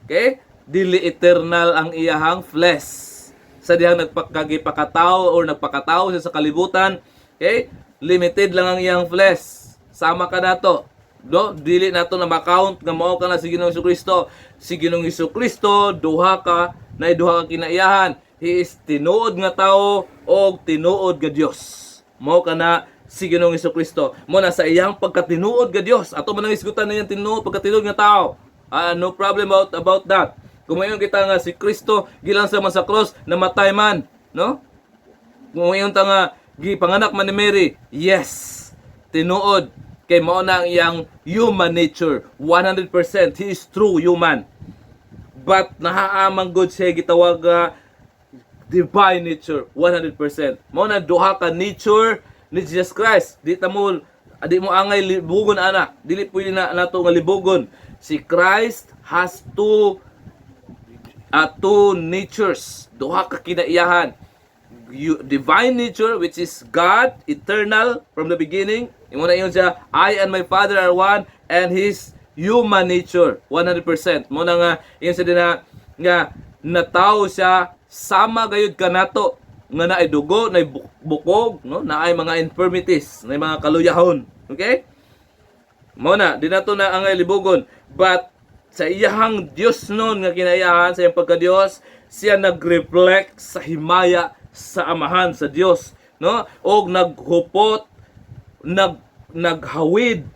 okay, dili eternal ang iyahang flesh. Sa dihang nagpakagipakatao or nagpakatao siya sa kalibutan, okay, limited lang ang iyang flesh. Sama ka nato. No, dili nato na makount nga mao ka na si Ginoong Kristo. Si Ginoong Kristo duha ka na duha ka kinaiyahan. He is tinuod nga tao og tinuod nga Dios. Mao ka na si Ginoong Kristo. Mao na sa iyang pagkatinuod nga Dios. Ato man ang isgutan na iyang tinuod pagkatinuod nga tao. Ah, no problem about that. Kung mayon kita nga si Kristo gilansa man sa cross, namatay man, no? Kung mayon ta nga gipanganak man ni Mary, yes. Tinuod kay mao na ang iyang human nature 100%. He is true human. But nahaamang good siya gitawag nga divine nature 100%. Mao na duha ka nature ni Jesus Christ. Di mo angay libugon ana. Dili pwede na nato nga libugon. Si Christ has two natures, duha ka kinaiyahan. Divine nature, which is God, eternal from the beginning. Imo na ingon siya, "I and my Father are one," and his human nature 100%. Mao na nga ingon siya din nga natawo siya sama gayud kanato nga naay dugo, naay bukog, no? Naay mga infirmities, naay mga kaluyahon. Okay? Mao na, di nato na angay libugon. But sa iyahang Dios nun nga kinaiyahan, sa iyang pagka-Dios, siya nag-reflect sa himaya sa Amahan, sa Dios, no? Og naghupot, naghawid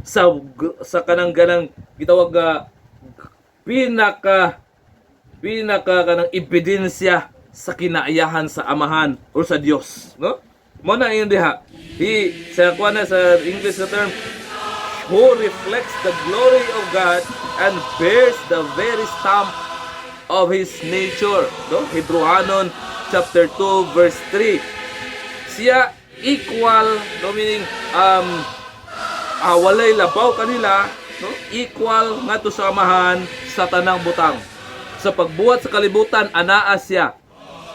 sa kanang ganang gitawag nga pinaka pinaka kanang ebidensya sa kinaiyahan sa Amahan or sa Dios, no? Mao na yun diha. He, sa kuan na sa English na term, who reflects the glory of God and bears the very stamp of His nature. No? Hebrewanon chapter 2 verse 3. Siya equal, no, meaning walay labaw kanila, no? Equal ngadto sa Amahan sa tanang butang. Sa pagbuhat sa kalibutan, anaa siya.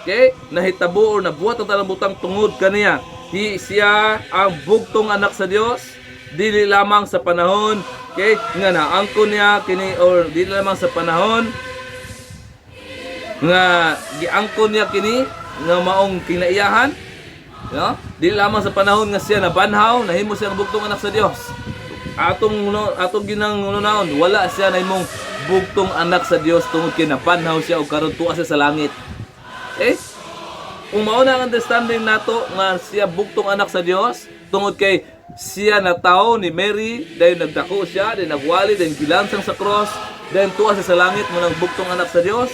Okay? Nahitabo or nabuhat ang tanang butang tungod kaniya. Siya ang bugtong anak sa Dios, dili lamang sa panahon, okay, nga naangkon niya kini or dili lamang sa panahon nga giangkon niya kini nga maong kinaiyahan, no? Dili lamang sa panahon nga siya nabanhaw, nahimo siya ang bugtong anak sa Dios. Atong, no, atong ginang naon, wala siya nahimong bugtong anak sa Dios tungod kay nabanhaw siya og karon tuwa siya sa langit. Eh, kung mao na ang understanding nato nga siya bugtong anak sa Dios tungod kay siya natawo ni Mary, dayon nagdako siya, dayon nagwali, dayon gilansang sa cross, dayon tuwa siya sa langit, mao nang bugtong anak sa Dios.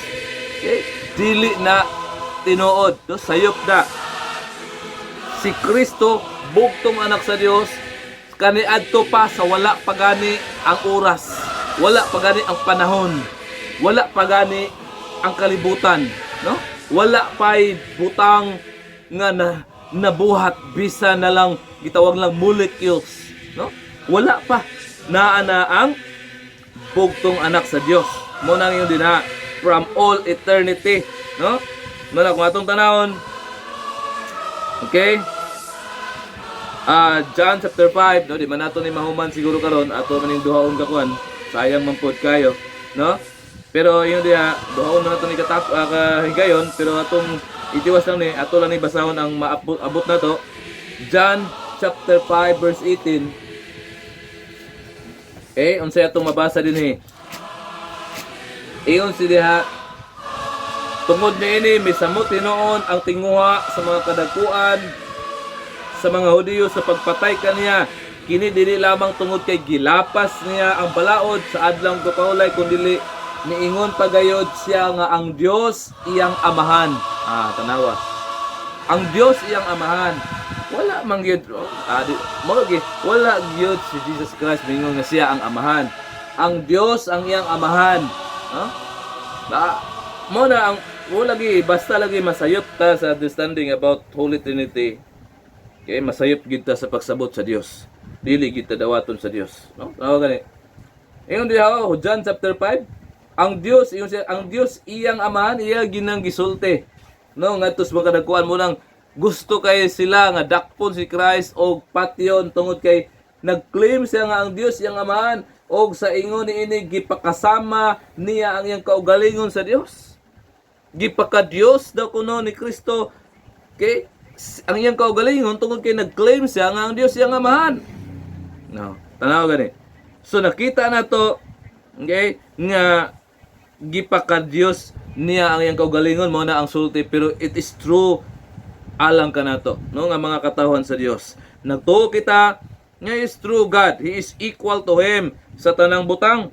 Okay? Dili na tinuod, no? Sayop na. Si Kristo, bugtong anak sa Dios, kaniadto pa sa wala pa gani ang oras, wala pa gani ang panahon, wala pa gani ang kalibutan, no? Wala pa'y butang nga na, nabuhat bisa na lang gitawag lang molecules, no? Wala pa naa na ang bugtong anak sa Dios. Mo nang yung dinha from all eternity, no? Mo na kung atong tanawon. Okay? John chapter 5, no, di man nato ni mahuman siguro karon, ato man ning duhaon kakuan. Sayang man pod kayo, no? Pero yung diha, duhaon man nato ni katap kahigayon, pero atong itiwas lang ni, ato lang ni basahon ang maabot abot na to. John chapter 5 verse 18. Okay, unsay atong mabasa dinhi? Ingon si diha, "Tungod niini misamot hinuon ang tinguha sa mga kadagkuan sa mga Hudiyo sa pagpatay kaniya. Kini dili lamang tungod kay gilapas niya ang balaod sa adlawng kapahulay, kundili niingon pagayod siya nga ang Dios iyang amahan." Ah, tanawa. Ang Dios iyang amahan. Wala man gyud, oh, mo gyud, wala gyud si Jesus Christ mingon nga siya ang amahan. Ang Dios ang iyang amahan. No? Ba, mo na ang mo lagi basta lagi masayop ta sa understanding about Holy Trinity. Okay, masayop gid ta sa pagsabot sa Dios. Dili gid ta dawaton sa Dios, no? Tama gani. Ingon diha, oh, John chapter 5, ang Dios, ingon siya, ang Dios iyang amahan, iya ginang gisulti. No, ngadto sa mga kadagkuan mo nang gusto kay sila nga dakpon si Christ og patyon tungod kay nag-claim siya nga ang Dios iyang amahan og sa ingon niini gipakasama niya ang iyang kaugalingon sa Dios. Gipaka-Dios daw kuno ni Kristo. Okay? Ang iyang kaugalingon tungod kay nag-claim siya nga ang Dios iyang amahan. No, tanaw gani. So nakita na to, okay, nga gipaka-Dios niya ang iyang kaugalingon, mo na ang sulti, pero it is true alang kanato, no, nga mga katawhan sa Dios. Nagtuo kita nga is true God. He is equal to him sa tanang butang.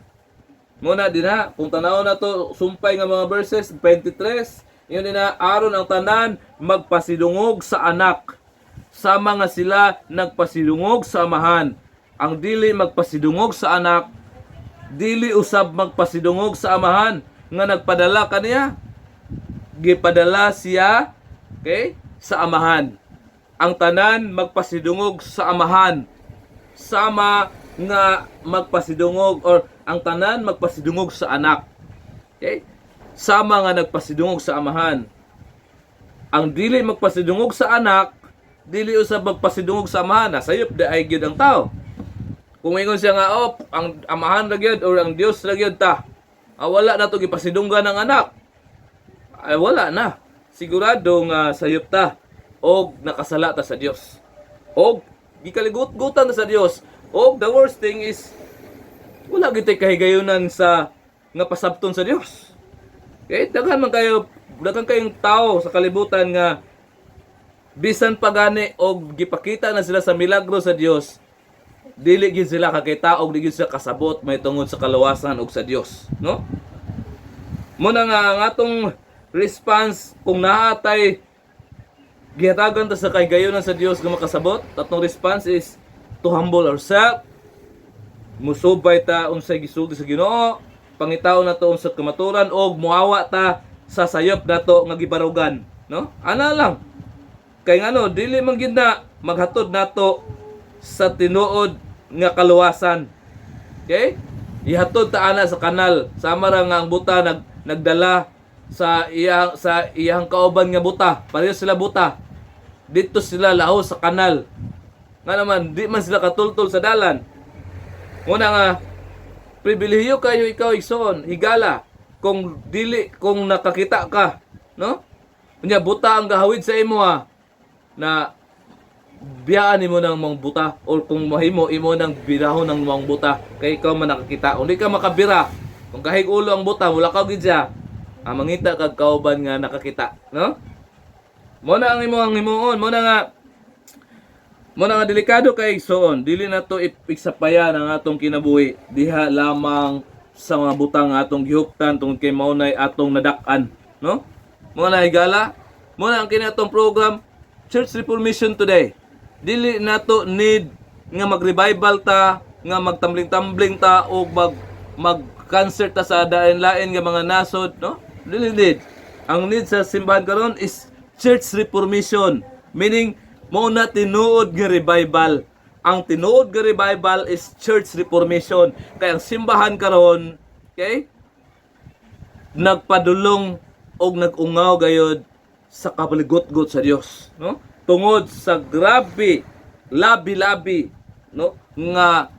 Muna din ha, kung tanaw na to, sumpay nga mga verses, 23, yun din na, "Aron ang tanan magpasidungog sa anak, sama nga sila nagpasidungog sa amahan. Ang dili magpasidungog sa anak, dili usab magpasidungog sa amahan nga nagpadala kaniya." Gipadala siya, okay, sa amahan. Ang tanan magpasidungog sa amahan sama nga magpasidungog or ang tanan magpasidungog sa anak. Okay? Sama nga nagpasidungog sa amahan. Ang dili magpasidungog sa anak, dili usab magpasidungog sa amahan. Nasayop diay gyud ang tao. Kung ingon siya nga, "Oh, ang amahan ra gyud or ang Dios ra gyud ta." Ah, wala na to gipasidunggan ng anak. Ay, wala na. Sigurado nga sayop ta og nakasala ta sa Dios. Og gikaligut-gutan ta sa Dios. Og the worst thing is wala gyud tay kahigayunan sa nga pasabton sa Dios. Okay, daghan man kayo, daghan kayong tao sa kalibutan nga bisan pa gani og gipakita na sila sa milagro sa Dios, dili gyud sila kakita og di gyud sila kasabot may tungod sa kaluwasan og sa Dios, no? Muna nga ang atong response kung naatay gihatagan ta sa kahigayonan sa Dios nga makasabot, atong response is to humble ourselves, musubay ta unsay gisulti sa Ginoo, pangitaon nato unsa kamaturan og muawa ta sa sayop nato nga gibarugan, no? Ana lang. Kay ngano, dili man gid na maghatod nato sa tinuod nga kaluwasan. Okay? Ihatod ta ana sa kanal. Sama ra nga ang buta nagdala sa iyang kauban nga buta. Pareho sila buta. Dito sila laho sa kanal. Nga naman, di man sila katultol sa dalan. Muna nga pribilehiyo kayo ikaw, igsoon, higala, kung dili kung nakakita ka, no? Unya buta ang gahawid sa imo ha, na biyaan nimo ng mga buta or kung mahimo imo nang birahon ng mga buta kay ikaw man nakakita. Kung di ka makabira, kung kahig ulo ang buta, wala ka gid siya. Ah, mangita kag kauban nga nakakita, no? Mo na ang imo ang himuon, mo na nga delikado kay, igsoon, dili na to ipigsapayan ang atong kinabuhi diha lamang sa mga butang nga atong gihuptan tungod kay mao nay atong nadak-an, no? Mo na, higala, mo na ang kini atong program, Church Reformation Today. church reformation today. Dili nato need nga mag-revival ta, nga magtambling-tambling ta o mag concert ta sa lain-lain nga mga nasod, no? Dili need. Ang need sa simbahan karon is church reformation, meaning mao na tinuod nga revival. Ang tinuod nga revival is church reformation. Kaya ang simbahan karon, okay, nagpadulong og nag-ungaw gayod sa kabaligotgot sa Dios, no? Tungod sa grabe, labi-labi, no, nga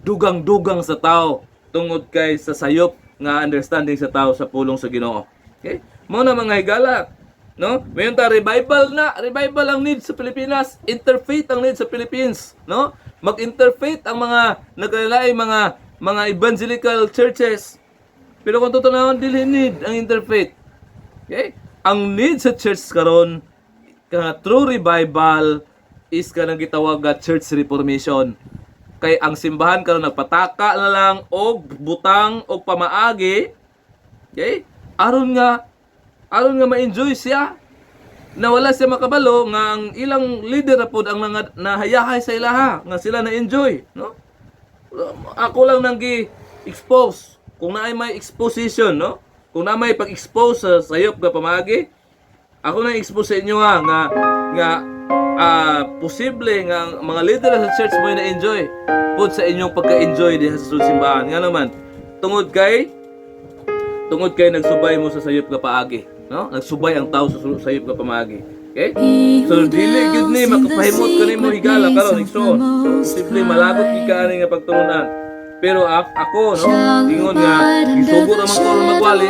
dugang-dugang sa tao tungod kay sa sayop nga understanding sa tao sa pulong sa Ginoo. Okay? Mao na, mga higala, no? Mayon ta revival na, revival ang need sa Pilipinas, interfaith ang need sa Philippines, no? Mag-interfaith ang mga nagkalain mga evangelical churches. Pero kung totoo, dili need ang interfaith. Okay? Ang need sa church karon ka true revival is kanang gitawag nga church reformation. Kay ang simbahan karon nagpataka na lang og butang og pamaagi, okay? Aron nga ma-enjoy siya na wala siya makabalo nga ang ilang leader na pod ang nahayahay sa ilaha nga sila na enjoy, no? Ako lang nang gi-expose kung naay may exposition, no? Kung na may pag-expose sa sayop nga pamaagi, ako nang expose sa inyo ha, nga nga posible nga ang mga leader sa church mo na enjoy pud sa inyong pagka-enjoy diha sa simbahan. Nga naman, tungod kay nagsubay mo sa sayop nga paagi, no? Nagsubay ang tao sa sayop nga pamaagi, okay? So dili gyud ni makapahimot kanimo, higala, karon, igsoon. Posible malagot gid ka ani nga pagtulunan. Pero ako, no, ingon nga gisugo naman ko aron magwali,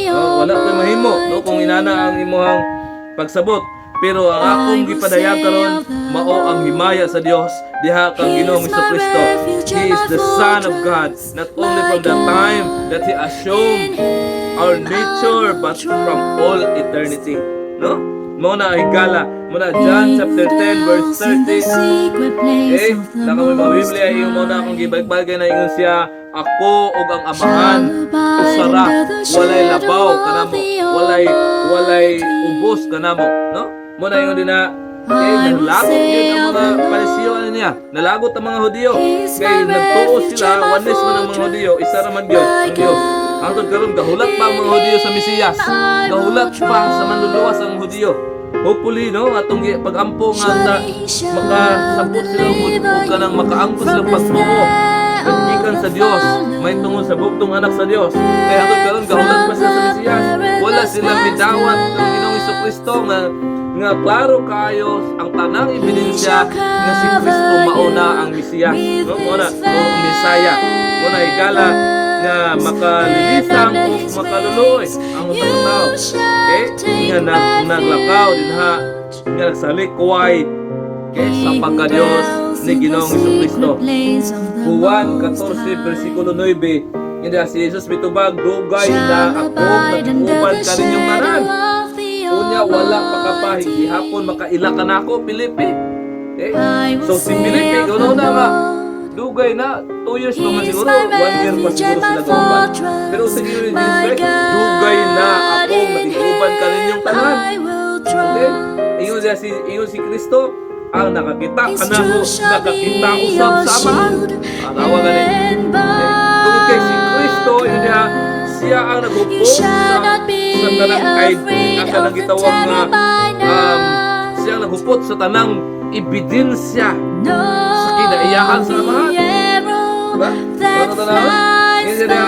no, wala ko'y mahimo, no, kung inana ang imuhang pagsabot. Pero ang akong gipadayag karon mao ang himaya sa Dios diha kang Ginoong Kristo. He is the Son of God, not only from the time that He assumed our nature, but from all eternity. No? Mao na, higala. Mao na John chapter 10 verse 30. Okay? Naka may mga Biblia, ingon mo na akong gibalik-baligay na ingon siya, "Ako ug ang Amahan usa ra, walay labaw kanamo, walay ubos kanamo," no? Mao na ingon din na, okay, nalagot yun ang mga Pariseo ano niya. Nalagot ang mga Hudiyo. Kay nagtuo sila, oneness man ang mga Hudiyo, isa ra man gyud ang Dios. Hangtod karon gahulat pa ang mga Hudiyo sa Mesiyas. Gahulat pa sa manluluwas ang Hudiyo. Hopefully, no, atong pag-ampo nga sa makasabot sila ug kanang makaangkon sila pagtuo gikan sa Dios may tungod sa bugtong anak sa Dios. Kaya hangtod karon gahulat pa sila sa Mesiyas. Wala sila midawat ng Ginoong Kristo nga nga klaro kaayo ang tanang ebidensya nga si Kristo mao na ang Mesiyas, no? Mao na o Mesaya. Mao na, higala, nga makalilisang o makaluluoy ang usa ka tawo, okay, nga naglakaw dinha nga nagsalikway, okay, sa pagka-Dios ni Ginoong Kristo. Juan 14 versikulo 9, nga si Jesus mitubag, "Dugay na ako nag-uban kaninyong tanan. Unya wala pa ka pa gihapon makaila ka nako, Felipe." Okay? So si Felipe, gano'n na nga, dugay na, 2 years pa man siguro, 1 year pa siguro sila gauban. Pero sa Ginoo ni Jesus Christ, "Dugay na ako nag-uban kaninyong tanan." Okay? Ingon si Kristo, "Ang nakakita kanako, nakakita usab sa Amahan." Anawa gani. Okay? Tungod kay si Kristo, yun niya, siya ang naghupong sa tanang ay ang kanang gitawag nga siya ang naghupot sa tanang ebidensya sa kinaiyahan sa Amahan. Diba? Ano tanawon? Hindi niya,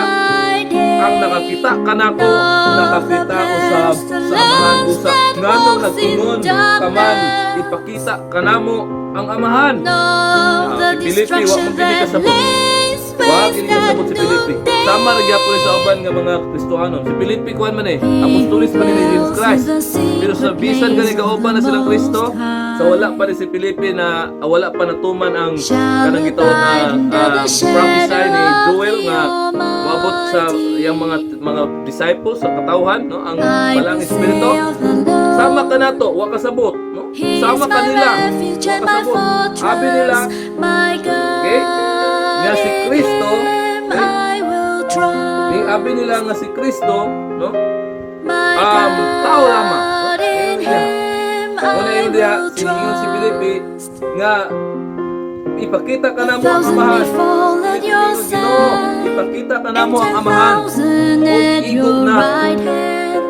"Ang nakakita kanako, nakakita usab sa Amahan." Usa ngano nagtingon ka man, "Ipakita kanamo ang Amahan"? Ah, si Felipe, wa man gini kasabot. Wa gini kasabot si Felipe. Sama ra gyapon ni sa uban nga mga Kristohanon. Si Felipe kuan man eh, apostolis man ni Jesus Christ. Pero sa bisan gani kauban na silang Kristo, sa wala pa ni si Felipe na wala pa natuman ang kanang gitawag na prophesy ni Joel nga moabot sa iyang mga disciples sa katawhan, no, ang Balang Espiritu. Sama ka nato, wa kasabot, no? Sama kanila, wa kasabot. Abi nila, okay, nga si Kristo, okay, ni abi nila nga si Kristo, no, tao lamang, no? Ingon niya. Muna diha
will
singingon si Felipe
trust.
nga ipakita ka
A
namo ang
thousand may
Amahan.
fall at
Felipe
your
ingon, "Ginoo,
side,
ipakita ka
and
namo ang
ten
Amahan."
thousand
Og
at
igo
your
na
right hand,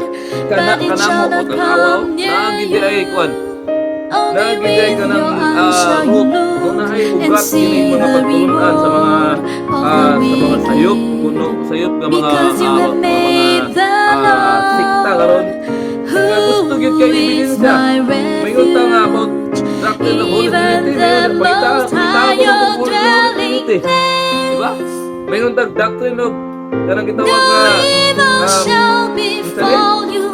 kana
but it
kanamo
shall
o
not
tanawa
come near
naa gid ay
you.
kuan
Only
naa gid ay
with
kanang
your eyes shall you
root
look
na ay
and
ugat
see
kining mga
the
pagtulunan sa mga
reward of
sa
the
mga sayop
wicked.
kuno sayop nga mga
Because you have
mga
made the
sikta
Lord,
karon nga gusto gyud
who
kay
is
ebidensya.
my
Mayon ta nga about
refuge,
doctrine of Holy
even
Trinity,
the
mayon pakita
Most
pakita
High,
ko
your
ng Holy
dwelling
Trinity, di ba?
place.
Mayon tag doctrine of kanang gitawag
No
nga
evil shall
unsa ni?
befall you,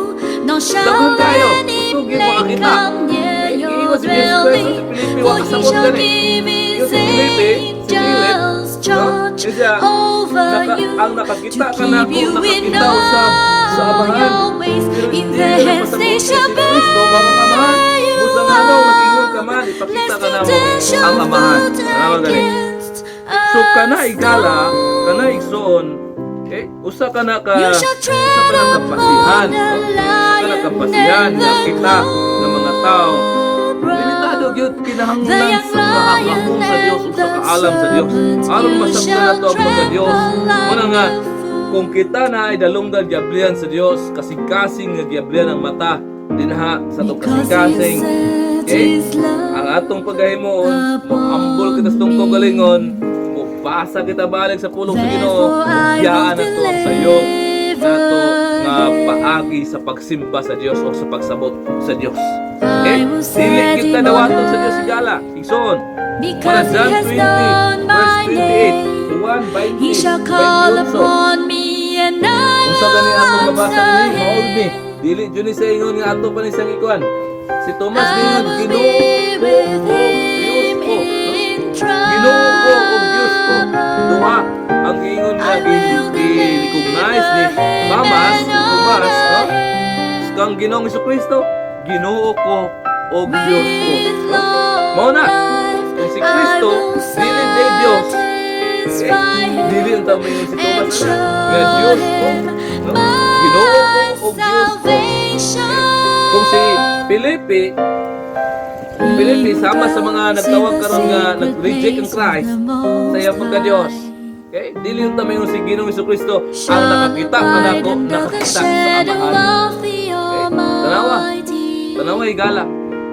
nor shall
Daghan kayo
any
gusto gyud
plague
makakita.
come near
Eh,
your
giingon si Jesus Christ
dwelling.
sa Filipi, wa
For he
kasabot
shall
gani.
give
Ingon
his
si Felipe, si Philip,
angels
no?
charge
Yun siya,
over
naka,
you
ang
to
nakakita ka
keep
nako,
you in
nakakita usab sa
all
Amahan.
your ways.
Pero
In
dili
their
na
hands they
pasabot kay
shall
si Kristo mao ang Amahan.
bear you
Busa ngano
up,
nag-ingon ka man, ipakita
lest
ka
you
namo
dash
ang
your
Amahan.
foot
Tanawa gani.
against
So
a
kana igala,
stone.
kana igsoon, okay? Usa ka na ka
You shall
usa ka
tread
na
upon
kapasihan,
the
no? Usa ka na
lion
kapasihan
and
nga
the
kita ng mga tao
cobra,
limitado gyud
the
kinahanglan
young
sa
lion
kaahong sa Dios
and
ug sa
the
kaalam sa Dios
serpent
aron
you
masabtan
shall
nato ang pagka-Dios.
trample
Muna nga kung
underfoot.
kita na ay dalunggan giablihan sa Dios, kasing-kasing nga giablihan ang mata dinha sa atong
Because he
kasing-kasing,
set
okay?
his
Ang
love
atong pagkahimuon, moambol
upon
kita sa atong
me.
kaugalingon, mobasa kita balik sa pulong sa Ginoo,
Therefore I will
yaan nato ang sayop nato
deliver
nga
him.
paagi sa pagsimba sa Dios o sa pagsabot sa Dios.
I
Okay?
will
Dili
set
kita
him on
dawaton sa Dios
high,
higala. Igsoon. Muna
because he
John
has
20
known
verse
my
28,
name.
Juan 20,
He shall call
28.
upon me and I
Unsa gani
will
atong mabasa
answer
dinhi? Maol mi.
him.
Dili jud ni sa ingon nga ato pa ni siyang ikuan. Si Tomas
I
ningon,
will
"Ginoo
be
ko
with
ug Dios
him
ko." No?
in
Ginoo ko ug Dios ko. Duha
trouble.
ang giingon nga
I will
gi-recognize ni
deliver him
Mamas,
and
Tomas, no?
honor him
Kang Ginoong Kristo, Ginoo ko ug Dios ko.
with
No?
long
Mao na.
life.
Kung si
I
Kristo
will
dili day Dios, okay?
satisfy
Dili
him
unta moingon si
and
Tomas ana nga
show
Dios ko,
him
no? Ginoo ko
my
ug Dios ko.
salvation.
Kung si Felipe, kung
He
Felipe
will
sama sa
dwell
mga
in
nagtawag
the
karon nga
secret
nag-reject ang
place of
Christ
the
sa
Most
iyang pagka-Dios.
High.
Okay? Dili unta moingon si Ginoong Kristo ang
Shall
nakakita
abide
kanako,
under the
nakakita sa
shadow
Amahan.
of the
Okay? Tanawa.
Almighty.
Tanawa higala.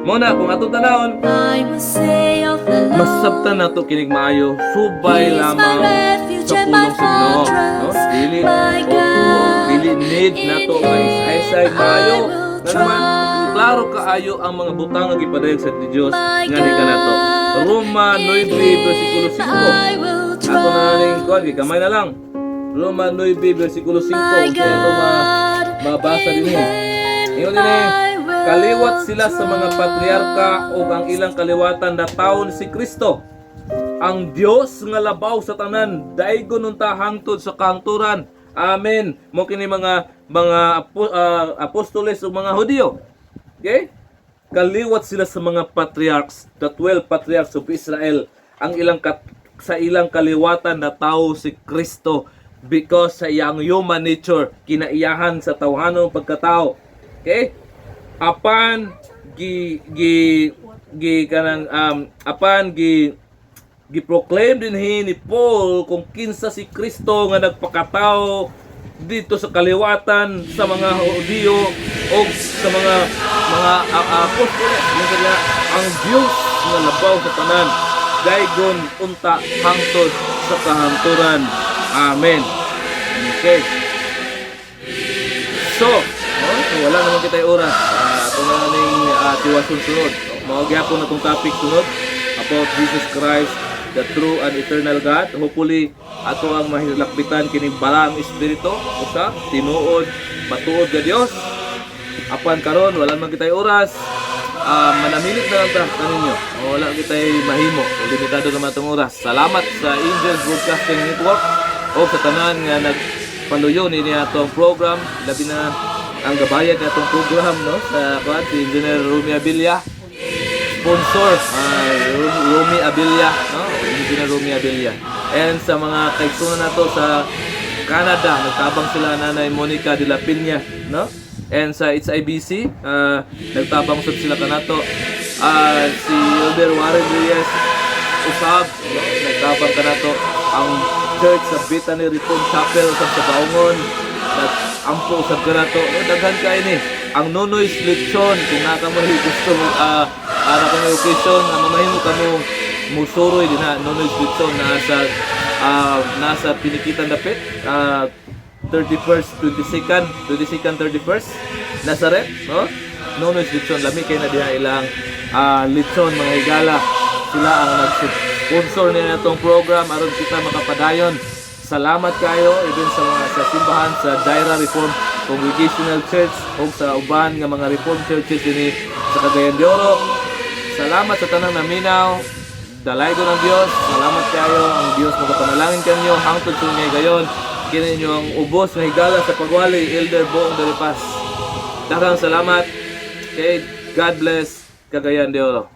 Mao na kung atong tanawon,
I will say of the
masabtan
Lord,
nato kinig maayo subay
He is my
lamang
refuge
sa
and my
pulong sa Ginoo, no?
fortress,
Dili
my
o, o
God.
dili need
In
nato nga
Him
isaysay
I
maayo
will
nga naman klaro
trust.
kaayo ang mga butang nga gipadayag sa Dios
My
nga ni kanato.
God,
Roma
in
9 versikulo
Him
5.
I will
Ato na ning kuan
trust.
gamay na lang. Roma 9 versikulo 5
My
unsay ato
God,
mabasa
in
dinhi.
Him
Ingon dinhi,
I will
kaliwat sila sa mga patriarka ug ang
trust.
ilang kaliwatan na taon si Kristo. Ang Dios nga labaw sa tanan, daigon unta hangtod sa kahangturan. Amen. Mo kini mga apostoles ug mga Hudiyo. Okay? Kaliwat sila sa mga patriarchs, the 12 patriarchs of Israel. Ang ilang sa ilang kaliwatan na tao si Kristo because sa iyang human nature kinaiyahan sa tawhanong pagkatao. Okay? Apan gi gi gi kanang apan gi gi-proclaim dinhi ni Paul kung kinsa si Kristo nga nagpakatao dito sa kaliwatan sa mga Hudiyo o sa mga apostoles. Nga sila, ang Dios nga labaw sa tanan, daygon unta hangtod sa kahangturan. Amen. Okay. So, no? So wala naman kita'y oras. Ato na ning tiwason sunod. Mao gyapon na tong topic sunod about Jesus Christ, the true and eternal God. Hopefully, ato ang mahilakbitan kining balaang espiritu usa tinuod matuod ga Dios. Apan karon wala man kita'y oras. Manamilit na lang ta kaninyo. O, wala kita'y mahimo. O, limitado naman itong oras. Salamat sa Angels Broadcasting Network o sa tanan nga nagpaluyo ni atong program, labi na ang gabayan ni atong program, no, sa kuan, si Engineer Rumi Abilla, sponsor, Rumi Abilla, no, Engineer Rumi Abilla, and sa mga kaigsunan nato sa Canada, nagtabang sila Nanay Monica de la Peña, no, and sa HIBC, nagtabang sud sila kanato. Si Elder Warren Reyes usab, no? Nagtabang kanato. Ang church sa Bethany Reform Chapel usab sa Baungon, nag-ampo usab kanato, no? Daghan kay ni ang Nonoy's Lechon. Kung naa ka mo gusto mo ara ka may occasion nga mamahimo kamo, musuroy dinha, Nonoy's Lechon, nasa Pinikitan dapit, 31st, 22nd, 22nd, 31st, Nazareth, no? Nonoy's Lechon, lami kay na diha ilang lechon, mga higala. Sila ang nag-sponsor niya atong program aron kita makapadayon. Salamat kayo even sa mga sa simbahan sa Jaira Reform Congregational Church o sa uban nga mga Reform churches dinhi sa Cagayan de Oro. Salamat sa tanang naminaw. Dalaygon ang Dios. Salamat kayo. Ang Dios magapanalangin kanyo hangtod sa inyong gayon. Kini inyo ang ubos nga higala sa pagwali, Elder Boong Deripas. Daghang salamat. Okay, God bless Cagayan de Oro.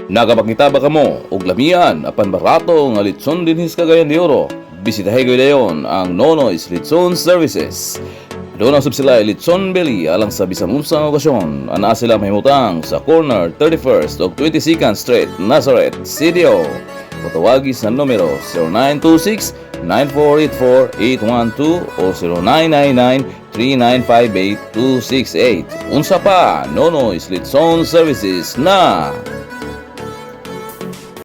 Nakapangita ba kamo og lamian apan barato nga litson dinhi sa Cagayan de Oro? Bisitahe gyud dayon ang Nonoy's Litson Services. Doon ang sila Litson Belly alang sa bisan unsang okasyon. Anaa sila mahimutang sa corner 31st ug 22nd Street, Nazareth, CDO. O tawagi sa numero 0926-9484-812 o 0999-3958-268. Unsa pa, Nonoy's Litson Services na!